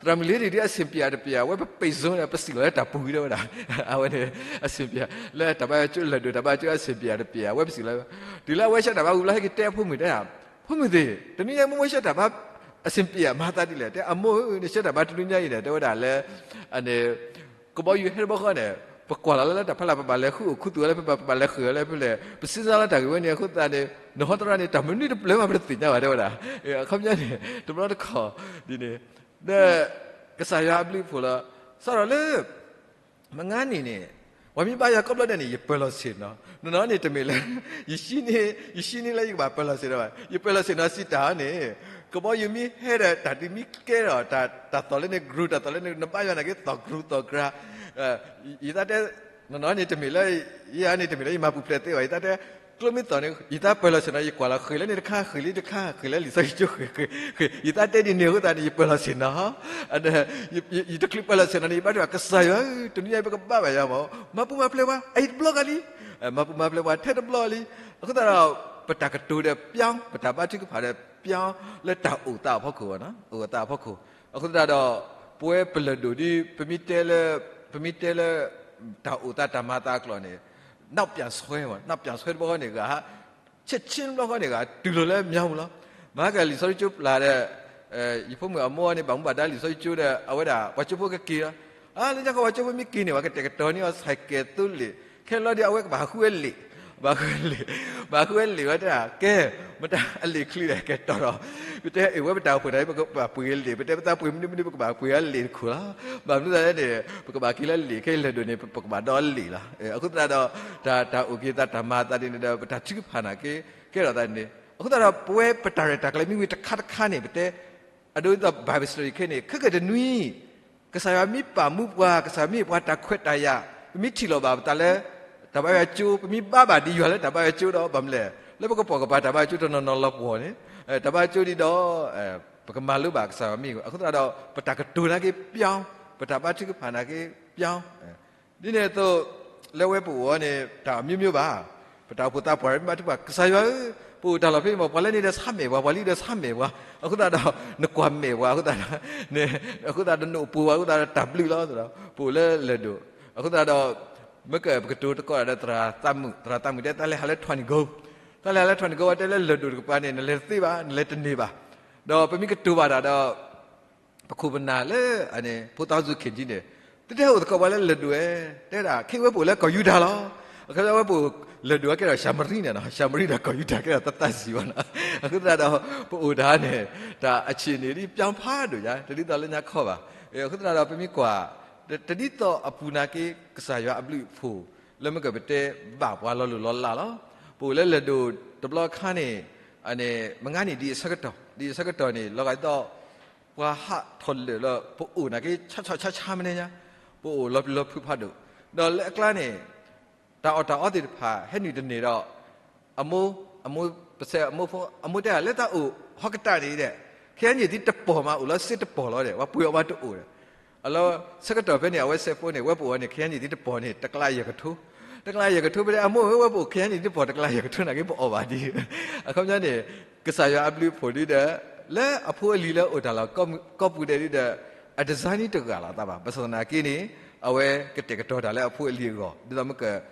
သရၣ်မုၣ်လံဒ်အဆင်ပြေဧါတပျဲဧါ ဝဲပပ့ၤ Zoom န့ၣ် ပစံးလီၤလၢတၢ်ပူၤတဝဲဒၣ်, အဝဲန့ၣ်, အဆင်ပြေဧါ, လၢတၢ်ဘါယွၤကၠိလၢၢ်ဒိၣ်တၢ်ဘါကၠိအဆင်ပြေဧါတပျဲဧါ ဝဲပစံးလီၤ, တုၤလၢအဝဲရှဲတၢ်ဘါဝံၤဘျီ ဟဲက့ၤတဲအဖိမုၣ်တဲ, ဖိမုၣ်သ့ၣ် တနွံညါမိၢ်မိၢ်ရှဲတၢ်ဘါ, အဆင်ပြေဧါ မၤသးဒ်လဲၣ် တဲအမိၢ်ဧၢ နရှဲတၢ်ဘါတနွံညါအံၤန့ၣ် တဲဝဲဒၣ်လၢ, အန့ၣ်, ကဘီယူၤဟဲတဘျီဃီန့ၣ်, ပကွၢ်လီၤလၢတၢ်ဖီလာ် ပဘၣ်လဲၤဃုအီၣ်ခူသူၣ်ဝဲလၢဖဲဘၣ် ပဘၣ်လဲၤဃုာ်ဝဲလၢဖဲလဲၣ် ပစံးစါလၢတၢ်ဂ့ၢ်ဝဲန့ၣ် အဃိသတးန့ၣ် နဟီတရၣ်န့ၣ် တၢ်မနုၤတပျၢၤမးပတသ့ၣ်ညါဘၣ် တဲဝဲဒၣ်, အခီပညီန့ၣ် တဘျီတခီၣ်, ဒ်န့ၣ်, ဒီး, ကစၢ်ယွၤအဘျုးအဖှိၣ်လီၤ, စးထီၣ်လၢ မုၢ်နံၤန့ၣ်, ပှၤမ့ၢ်ဘါယွၤကိးဘျီဒဲးန့ၣ် ယပၢၤလီၤဆ့ၣ်နီၤ, နီၢ်နီၢ်န့ၣ်တမ့ၢ်လၢ, ယ, ယဆံန့ၢ်လၢယကဘၣ်ပၢၤလီၤဆ့ၣ်နီၤဘၣ်, ယပၢၤလီၤဆ့ၣ်နီၤစံးတၢ်န့ၣ်, ကဘီယူၤမ့ၢ်ဟဲဒီးတၢ်ဒ်မ့ၢ်ကဲဒီးတၢ်သီၣ်လၢန့ၣ် ကြူး တၢ်သီၣ်လၢန့ၣ် နဘါယွၤနာ်က့သီၣ်ကြူးသီၣ်ကြၤ, ယသးတဲ, နီၢ်နီၢ်န့ၣ်တမ့ၢ်လၢ, ယၤန့ၣ်တမ့ၢ်လၢယမၤပူၤဖျဲးသ့ဘၣ် ယသးတဲ, ကျိမ့ၢ်သီၣ်န့ၣ် ယသးပၢၤလီၤဆ့ၣ်နီၤ ယကွၢ်လီၤဃ့ၢ်လၢန့ၣ်တခါ ဃ့ၢ်လၢတခါ ဃ့ၢ်လၢလံာ်စီဆှံကၠိဃ့ၢ်ဃ့ၢ်, ယသးတဲဒ်န့ၣ်အဃိသတးန့ၣ် ယပၢၤလီၤဆ့ၣ်နီၤ, ယတချုးပၢၤလီၤဆ့ၣ်နီၤန့ၣ် ယဘါထုကဖၣ် ကစၢ်ယွၤဧၢ တနွံညါအံၤပကဘါဘၣ်ယၤမး မၤပူၤမၤဖျဲးပှၤ အအံၤတဘျီဂၤလံ, မၤပူၤမၤဖျဲးပှၤထဲတဘျီလံ, အဃိသတးဒီး, ပတၢ်ကတိၤဒီး ပြောင်း ပတၢ်ဘါထုကဖၣ်ဒီး ပြောင်း လၢတၢ်အိၣ်သးအဖီခိၣ်, အိၣ်သးအဖီခိၣ်, အဃိသတးဒီး, ပဝဲပလၢၢ်ဒိၣ်ဒ် ပမ့ၢ်တဲလၢ, ပမ့ၢ်တဲလၢ, တၢ်အိၣ်သးတၢ်မၤသးအကျိာ်န့ၣ်, နောက်ပြန်ဆွဲ, နောက်ပြန်ဆွဲတဘျီဃီန့ၣ်ဂၤ, ချက်ချင်းတဘျီဃီန့ၣ်ဂၤ တုၤလီၤလၢအမျိုးပူၤလီၤ, မဟါကလံာ်စီဆှံကၠိပျၢ်ဒီး, ယဖိမုၣ်အမိၢ်န့ၣ် ဘၣ်မူဘၣ်ဒါလံာ်စီဆှံကၠိဒီး အဝဲဒၣ် ပှၤကၠိဖိကက့ၤလီၤ, လၢညါခီပှၤကၠိဖိမ့ၢ်က့ၤန့ၣ် ပှၤကတဲာ်ကတီၤန့ၢ်အီၤ ဆိုင်ကယ် သိလ့ၣ်, ခဲလီၤဒ်အဝဲကဘၣ်ဃုဝဲလ့ၣ်, ဘၣ်ဃုဝဲလ့ၣ်, ဘၣ်ဃုဝဲလ့ၣ်ဝဲတဲ, ကဲ, မတၤအလ့ၣ်ချံဒီး ကဲတီၤဒီး, ပတဲအ့ၣ်ဝဲပတၢ်အိၣ်ဖှိၣ်န့ၣ် ပကဘၣ်ပှ့ၤလ့ၣ် ပတဲပသးပှ့ၤမနုၤမနုၤ ပကဘၣ်ပှ့ၤအလ့ၣ်တခိၣ်လီၤ, ဘၣ်မနုၤသးလဲၣ်န့ၣ် ပကဘၣ်က့ၤလၢလ့ၣ် ခဲအံၤလၢၢ်ဒိၣ်န့ၣ် ပကဘၣ်ဒီလ့ၣ်လီၤ, အဃိသတးဒီး, တၢ်အိၣ်က့ၤသးတၢ်မၤသးဒ်န့ၣ်ဒီး ပတၢ်ထုကဖၣ်နာ်က့, ကဲထီၣ်သးန့ၣ်, အဃိသတးဒီး ပဝဲပတၢ်ရဲၣ်တၢ်ကျဲၤမ့ၢ်ဝံၤတခါတခါန့ၣ် ပတဲ အဒိ Bible study ခဲန့ၣ် ခဲကတနွံ, ကစၢ်ယွၤမ့ၢ်ပာ်မူပှၤ ကစၢ်ယွၤမ့ၢ်ပှၤတၢ်ခွဲးတၢ်ယာ်, ပမ့ၢ်ထံၣ်လိာ်ဘၣ်ပသးလၢ, တၢ်ဘါယွၤကၠိ ပမ့ၢ်ဘါဘၣ်ဒ်ယွၤလၢတၢ်ဘါယွၤကၠိဒီး ဘၣ်မနုၤလဲၣ်, လၢပကပိာ်ကပၤတၢ်ဘါကၠိတနီၤနီၤလီၤပှီၢ်န့ၣ်, တၢ်ဘါကၠိဒ်ဒီး ပကမၤလိဘၣ်ကစၢ်ယွၤမ့ၢ်ဂ့ၤ, အဃိသတးဒီး ပတၢ်ကတိၤနာ်က့ပျီ, ပတၢ်ဘါထုကဖၣ်နာ်က့ပျီ, ဒ်န့ၣ်အသိး လၢဝဲပအိၣ်အီၤန့ၣ် တၢ်အမျိုးမျိုးဘၣ်, ပတၢ်အိၣ်ဖှိၣ်သးပှၢ်မ့ၢ်ဘါထုကဖၣ် ကစၢ်ယွၤဧၢ, ပအိၣ်တၢ်လီၢ်ဖဲအံၤမ့ၢ် ပှၤလၢန့ၣ်ဒီးဆါမဲာ်ပှၤ, ပှၤလံဒီးဆါမဲာ်ပှၤ, အဃိသတးဒီး နကွၢ်မဲာ်ပှၤ အဃိသတးဒီး အဃိသတးဒီးနအိၣ်ပှိၢ်ပှၤ အဃိသတးဒီးတၢ်ဘျုးလီၤ, ပအိၣ်လၢလၢၢ်ဒိၣ်, အဃိသတးဒီး မ့ၢ်ကပကတိၤသကိးဒီးသရၣ်သးမုာ်, သရၣ်သးမုာ်တဲ တၢ်လဲၤဟးလၢထွံၣ်နံၤကိ, တၢ်လဲၤဟးလၢထွံၣ်နံၤကိ ဝဲတဲလၢလၢၢ်ဒိၣ်တကပၤန့ၣ် နလဲၤတသ့ဘၣ်, နလဲၤတန့ၢ်ဘၣ်, ဒီးပမ့ၢ်ကတိၤဘၣ်တၢ်ဒီး ပခိၣ်ပနၢ်လၢ အန့ၣ် ဖိသၣ်စုခ့ၣ်ကၠံန့ၣ် တတဲအိၣ်သကိးပှၤလၢလၢၢ်ဒိၣ်ဝဲ, တဲဒၣ် ခဲအံၤဝဲပအိၣ်လၢကီၢ်ယူဒၤလီၤ, အခဲအံၤဝဲပအိၣ်လၢၢ်ဒိၣ်ဝဲကဲဒီးၡၤမရံန့ၣ်နီၤ, ၡၤမရံဒီးကီၢ်ယူဒၤကဲဒီးတၢ်သၣ်စံၣ်ဝဲနီၤ, အဃိသတးဒီး ပအိၣ်တၢ်န့ၣ် တၢ်အဆံးန့ၣ်ဒ်ပျီဖးဒိၣ်ညါ တဒ်သိးလၢညါခီဘၣ်, အဃိသတးဒီးပမ့ၢ်ကွၢ် တဒ်သိးအပူၤနာ်က့ ကစၢ်ယွၤအဘျုးအဖှိၣ် လၢမ့ၢ်ကပတဲဘၣ်ပှၤလီၤလိၢ်လီၤလးလီၤ, ပအိၣ်လၢလၢၢ်ဒိၣ်တဘျီအခါန့ၣ် အန့ၣ် မ့ၢ်ဂ့ၤန့ၣ်ဒ်အဆၢကတီၢ်, ဒ်အဆၢကတီၢ်န့ၣ် လီၤဂာ်ဒ်သိး ပှၤဟးထီၣ်လၢာ်လၢ ပအိၣ်နာ်က့ ဆါဆါဆါဆါမနုၤညါ, ပအိၣ်လီၤပျံၤလီၤဖုးဖးဒိၣ်, ဒီးလၢအကျါန့ၣ် တၢ်အီၣ်တၢ်အီသ့ၣ်တဖၣ် ဟဲနုာ်တန့ၢ်ဒီး အမိၢ်, အမိၢ်, ပစဲအမိၢ်ဖိ, အမိၢ်တဲ လၢတၢ်အိၣ်ဟီၣ်ကတၢၢ်န့ၣ်ဒီး ခဲအံၤန့ၣ်သံတပီၢ်မး အိၣ်လီၤစ့တပီၢ်လီၤဒီး ပှၤပှ့ၤအီၣ်မးတအိၣ်ဒီး အလီၢ်ဆၢကတီၢ်ဖဲန့ၣ် အဝဲစဲးဖိန့ၣ် ဝဲပအိၣ်န့ၣ် ခဲအံၤန့ၣ်သံတပီၢ်န့ၣ် တကလးယဲၢ်ကထိ, တကလးယဲၢ်ကထိဖဲန့ၣ် အမိၢ်ဧၢ ဝဲပအိၣ်ခဲအံၤန့ၣ်သံတပီၢ် တကလးယဲၢ်ကထိနာ်က့ ပအီၣ်ဘၣ်ဒ် အခီပညီန့ၣ် ကစၢ်ယွၤအဘျုးအဖှိၣ်ဒ်ဒီး လၢအဖိအလံၤလၢအိၣ်တၢ်လီၢ်ကိးပူၤဒဲးဒ်ဒီး အ design တဂၤလီၤသးဘၣ်, ဘၣ်ဆၣ်သနာ်က့န့ၣ် အဝဲကတဲာ်ကတီၤတၢ်လၢအဖိအလံၤအဂီၢ် ဒ်သိးမ့ၢ်က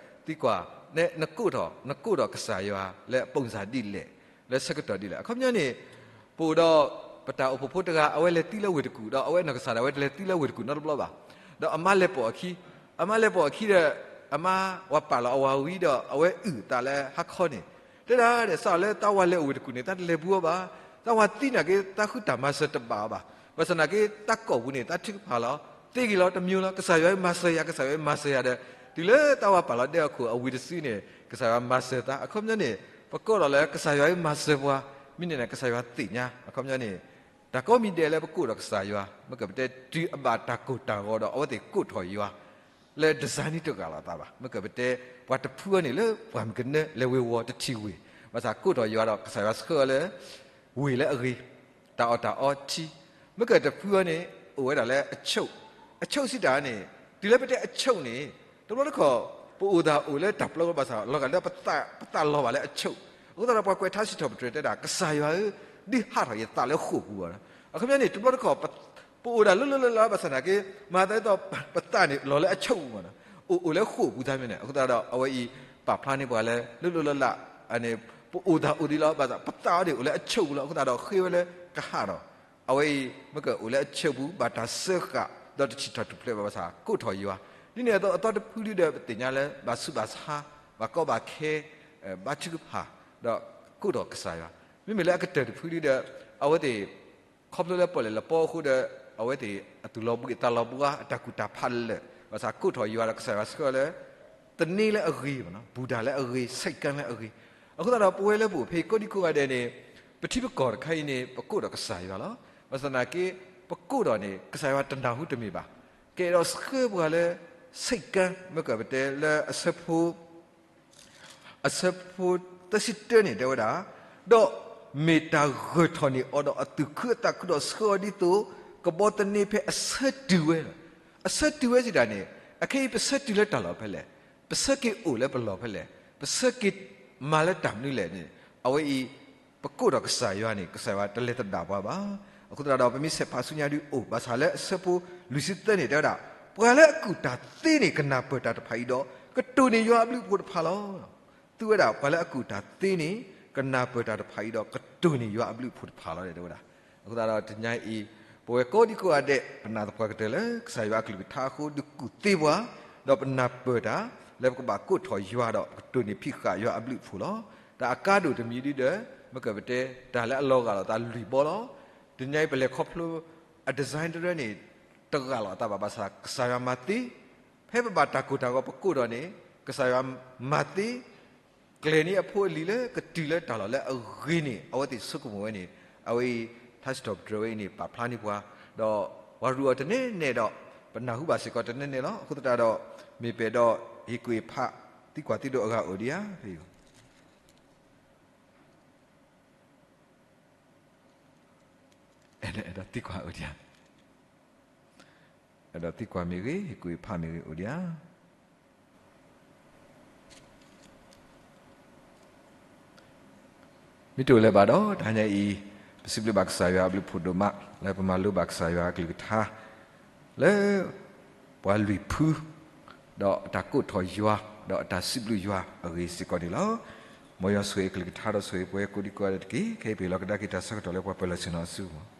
သံကွၢ် နကိးထီၣ်, နကိးထီၣ်ကစၢ်ယွၤလၢအ ပုံစံ ဒ်လဲၣ်, လၢဆၢကတီၢ်ဒ်လဲၣ်. အခီပညီန့ၣ် ပအိၣ်ဒီး ပတၢ်အိၣ်ဖှိၣ်ဖိတဂၤ အဝဲလဲၤသံလၢဝ့ၢ်တကူၣ် ဒီးအဝဲနီၢ်ကစၢ်ဒၣ်ဝဲတလဲၤသံလၢဝ့ၢ်တကူၣ်နီတဘျီဘၣ်. ဒီးအမါလဲၤပိာ်အခံ, အမါလဲၤပိာ်အခံဒီး အမါဝၤပာ်လီၤအဝၤဝံၤဒီး အဝဲအုၣ်အသးလၢဟါခီန့ၣ် တဲဒၣ်ဒီး စးလၢတၢ်ဝၤလဲၤအိၣ်ဝ့ၢ်တကူၣ်န့ၣ် တၢ်တလဲၤဘူးအီၤဘၣ်, တၢ်ဝၤသံနာ်က့ တၢ်ဃုတၢ်မၤစၢၤတဘၣ်အီၤဘၣ်. ဘၣ်ဆၣ်သနာ်က့ တၢ်ကိာ်ပူၤန့ၣ် တၢ်ထုကဖၣ်လီၤ, သ့ဂ့ၤလီၤ တမံၤလီၤ, ကစၢ်ယွၤမၤစၢၤယၤ, ကစၢ်ယွၤမၤစၢၤယၤဒီး တုၤလၢတၢ်ဝၤပာ်လီၤဒဲအခိၣ်အဝံၤတစုန့ၣ် ကစၢ်ယွၤမၤစၢၤသး. အခီပညီန့ၣ် ပကိးထီၣ်လၢကစၢ်ယွၤမၤစၢၤပှၤ, မ့ၢ်န့ၣ် ကစၢ်ယွၤသ့ၣ်ညါ. အခီပညီန့ၣ် တၢ်ကိးမံၤဒဲးလၢပကိးဒီးကစၢ်ယွၤ မ့ၢ်ကပတဲတုၤအဘၣ်တၢ်ကိၢ်တၢ်ဂီၤဒီး အဝဲသ့ၣ်ကိးထီၣ်ယွၤ လၢ design တဂၤလီၤသးဘၣ်. မ့ၢ်ကပတဲ ပှၤတဖုအီၤန့ၣ် လၢပှၢ်မုၢ်ကနၢ လဲၤဝ့ၤဝီၤတထံၣ်ဝ့ၢ်, ဘၣ်ဆၣ်ကိးထီၣ်ယွၤဒီး ကစၢ်ယွၤဆှၢအီၤလၢ ဝ့ၢ်လၢအဂ့ၤ, တၢ်အီၣ်တၢ်အီထံ, မ့ၢ်ကတဖုအီၤန့ၣ် အိၣ်ဝဲဒၣ်လၢအဆိၣ်, အဆိၣ်စံးတၢ်န့ၣ် တုၤလၢပတဲအဆိၣ်န့ၣ် တဘျီတခီၣ် ပအိၣ်သးအိၣ်လၢတၢ်ပျီဘၣ်ဆၣ် လီၤဂာ်လၢ ပသးလီၤဘၣ်လၢအဆိၣ်, အဃိသတးဒီး ပှၤကွဲးထါစံးထီၣ်ပတြၢၤတဲဒၣ် ကစၢ်ယွၤဧၢ, ဒုးဟးထီၣ်ယသးလၢဃိာ်ပူၤဘၣ်. အခီပညီန့ၣ် တဘျီတခီၣ် ပအိၣ်ဒၣ်လိၤလိၤလၢ်လၢ်ဘၣ်ဆၣ်သနာ်က့ မၤသးဒ်သိး ပသးန့ၣ် လီၤလၢအဆိၣ်ပူၤမးနီၤ, အိၣ်အိၣ်လၢဃိာ်ပူၤသးမ့ၢ်န့ၣ်, အဃိသတးဒီး အဝဲအံၤ ပာ်ဖျါန့ၢ်ပှၤလၢ လိၤလိၤလၢ်လၢ် အန့ၣ် ပအိၣ်သးအိၣ်ဒံးလီၤ, ဘၣ်ဆၣ်ပသးအီၤန့ၣ် အိၣ်လၢအဆိၣ်ပူၤလီၤ. အဃိသတးဒီး ဃ့ဝဲလၢကဟးထီၣ်, အဝဲအံၤ မ့ၢ်ကအိၣ်လၢအဆိၣ်ပူၤ ဘၣ်တၢ်စၢဃာ် ဒီးတထံၣ်ထီၣ်ထူၣ်ဖျဲးဘၣ်ဘၣ်ဆၣ် ကိးထီၣ်ယွၤ, ဒ်န့ၣ်အသိး အသီတဖုဒ်ဒီး ပသ့ၣ်ညါလၢ ဘၣ်ဆူးဘၣ်ဆါ, ဘၣ်ကီဘၣ်ခဲ, ဘါထုကဖၣ်, ဒီးကိးထီၣ်ကစၢ်ယွၤ, မ့မ့ၢ်လၢအကတၢၢ်တဖုဒ်ဒီး အဝဲသ့ၣ် ခီဖျိလၢပီၣ်လဲၣ်လၢပီအဃိဒီး အဝဲသ့ၣ်အသူၣ်လီၤဘှံးအသးလီၤဘှါ အတၢ်ကူၣ်တၢ်ဖးလၢာ်, ဘၣ်ဆၣ်ကိးထီၣ်ယွၤဒီးကစၢ်ယွၤဆှၢလၢ သန့လၢအဂ့ၤ, ဘူၣ်တၢ်လၢအဂ့ၤ, ဆဲးကၢလၢအဂ့ၤ, အဃိသတးဒီး ပဝဲလၢပအိၣ်ဖဲအံၤကိးဒံကိးဂၤဒဲးန့ၣ် ပထံပကီၢ်တခါအံၤန့ၣ် ပကိးဒီးကစၢ်ယွၤလီၤ. ဘၣ်ဆၣ်သနာ်က့ ပကိးဒီးန့ၣ် ကစၢ်ယွၤတနၢ်ဟူတမ့ၢ်ဘၣ်. ကအဲၣ်ဒိးဆှၢပှၤလၢ ဆဲးကၢ မ့ၢ်ကပတဲလၢအဆၢဖိ အဆၢဖိသၢဆံတၢန့ၣ် တဲဝဲဒၣ်, ဒီးမ့ၢ်တၢ်ဂၢၢ်ထီၣ်န့ၢ်အီၤဒီးအသူၣ်ခုအသးခုဒီး ဆှၢအီၤဒ်သိး ကဘီသန့ဖဲအဆၢတုၤဝဲလီၤ. အဆၢတုၤဝဲစံးတၢ်န့ၣ် အခဲအံၤပဆၢတုၤလၢတၢ်လီၢ်ဖဲလဲၣ်, ပဆၢက့ၤအိၣ်လၢပလီၢ်ဖဲလဲၣ်, ပဆၢက့ၤမၤလၢတၢ်မနုၤလဲၣ်န့ၣ် အဝဲအံၤ ပကိးဒီးကစၢ်ယွၤန့ၣ် ကစၢ်ယွၤတလဲၤသဒၣ်ပှၤဘၣ်. အဃိသတးဒီး ပမ့ၢ်ဆဲးဖးဆူညါဒုးအိၣ် ဘၣ်ဆၣ်လၢအဆၢဖိလွံၢ်ဆံသၢန့ၣ် တဲဝဲဒၣ်, ပှၤလၢအကူၣ်တၢ်သ့န့ၣ် ကနၢ်ပၢၢ်တၢ်တဖၣ်အံၤဒီး ကတိၢ်န့ၢ်ယွၤအဘျုးအဖှိၣ်တဖၣ်လီၤ. သုဝဲဒၣ် ပှၤလၢအကူၣ်တၢ်သ့န့ၣ် ကနၢ်ပၢၢ်တၢ်တဖၣ်အံၤဒီး ကတိၢ်န့ၢ်ယွၤအဘျုးအဖှိၣ်တဖၣ်လီၤ တဲဝဲဒၣ်. အဃိသတးဒီးတနံၤအံၤ ပဝဲကိးဒံကိးဂၤဒဲး ပနာ်သပှၢ်ကတၢၢ်လၢ ကစၢ်ယွၤအကလုၢ်ကထါအဃိ ဒုးကူၣ်သ့ပှၤ, ဒီးပနၢ်ပၢၢ်တၢ် လၢပကဘၣ်ကိးထီၣ်ယွၤဒီး ပကတိၢ်န့ၢ်ဖံးဃာ်ယွၤအဘျုးအဖှိၣ်လီၤ. တၢ်အကါဒိၣ်တမံၤဒ်ဒီး မ့ၢ်ကပတဲ တၢ်လၢအလီၤဂာ်လိာ်သးလွံၢ်ဘီလီၤ. တနံၤအံၤပလဲၤခီဖျိ အ design တရၢန့ၣ် တဂာ်လိာ်အသးဘၣ် ဘၣ်ဆၣ်ကစၢ်ယွၤမၤသ့ ဖဲပဘၣ်တၢ်ကိၢ်တၢ်ဂီၤပကိးဒီးန့ၣ် ကစၢ်ယွၤမၤသ့ ကျဲၤန့ၢ်အဖိအလံၤလၢကတုၤလၢတၢ်လီၢ်လၢအဂ့ၤန့ၣ် အဝဲသ့ၣ်ဆိကမိၣ်ဝဲန့ၣ် အဝဲအံၤ ထါစံးထီၣ်ပတြၢၤဝဲအံၤန့ၣ် ပာ်ဖျါန့ၢ်ပှၤ, ဒီးပှၤရူးအီၤတနဲၣ်နဲၣ်ဒီး ပနၢ်ဟူဘၣ်စ့ၢ်ကီးတနဲၣ်နဲၣ်လီၤ. အဃိသတးဒီး မ့ၢ်ပှဲၤဒီးဟ့ၣ်ကူၣ်ဟ့ၣ်ဖး သံကွၢ်သံဒိးအဂၤအိၣ်ဒံးဧါ ဖဲအံၤ အဲၣ်ဒိးသံကွၢ်အိၣ်ဒံးဧါ, အဲၣ်ဒိးသံကွၢ်မ့ၢ်ဂ့ၤ, ဟ့ၣ်ကူၣ်ဟ့ၣ်ဖးမ့ၢ်ဂ့ၤအိၣ်ဒံးဧါ. မ့ၢ်တအိၣ်လၢၤဘၣ်ဒီး တဟါညါအံၤ ပစံးဘျုးဘၣ်ကစၢ်ယွၤအဘျုးဖးဒိၣ်မး လၢပမၤလိဘၣ်ကစၢ်ယွၤအကလုၢ်ကထါ လၢ ပှၤလွံၢ်ဖု ဒီးအတၢ်ကိးထီၣ်ယွၤ ဒီးအတၢ်စံးဘျုးယွၤအဂ့ၢ်စ့ၢ်ကီးန့ၣ်လီၤ. မ်ယွၤဆိၣ်ဂ့ၤအကလုၢ်ကထါဒီးဆိၣ်ဂ့ၤပှၤကိးဒံကိးဂၤဒဲးတက့ၢ်. ခဲအံၤပဟ့ၣ်လီၤကဒါက့ၤတၢ်ဆၢကတီၢ်လၢပှၤပၢၤလီၢ်ဆ့ၣ်နီၤအစုပူၤ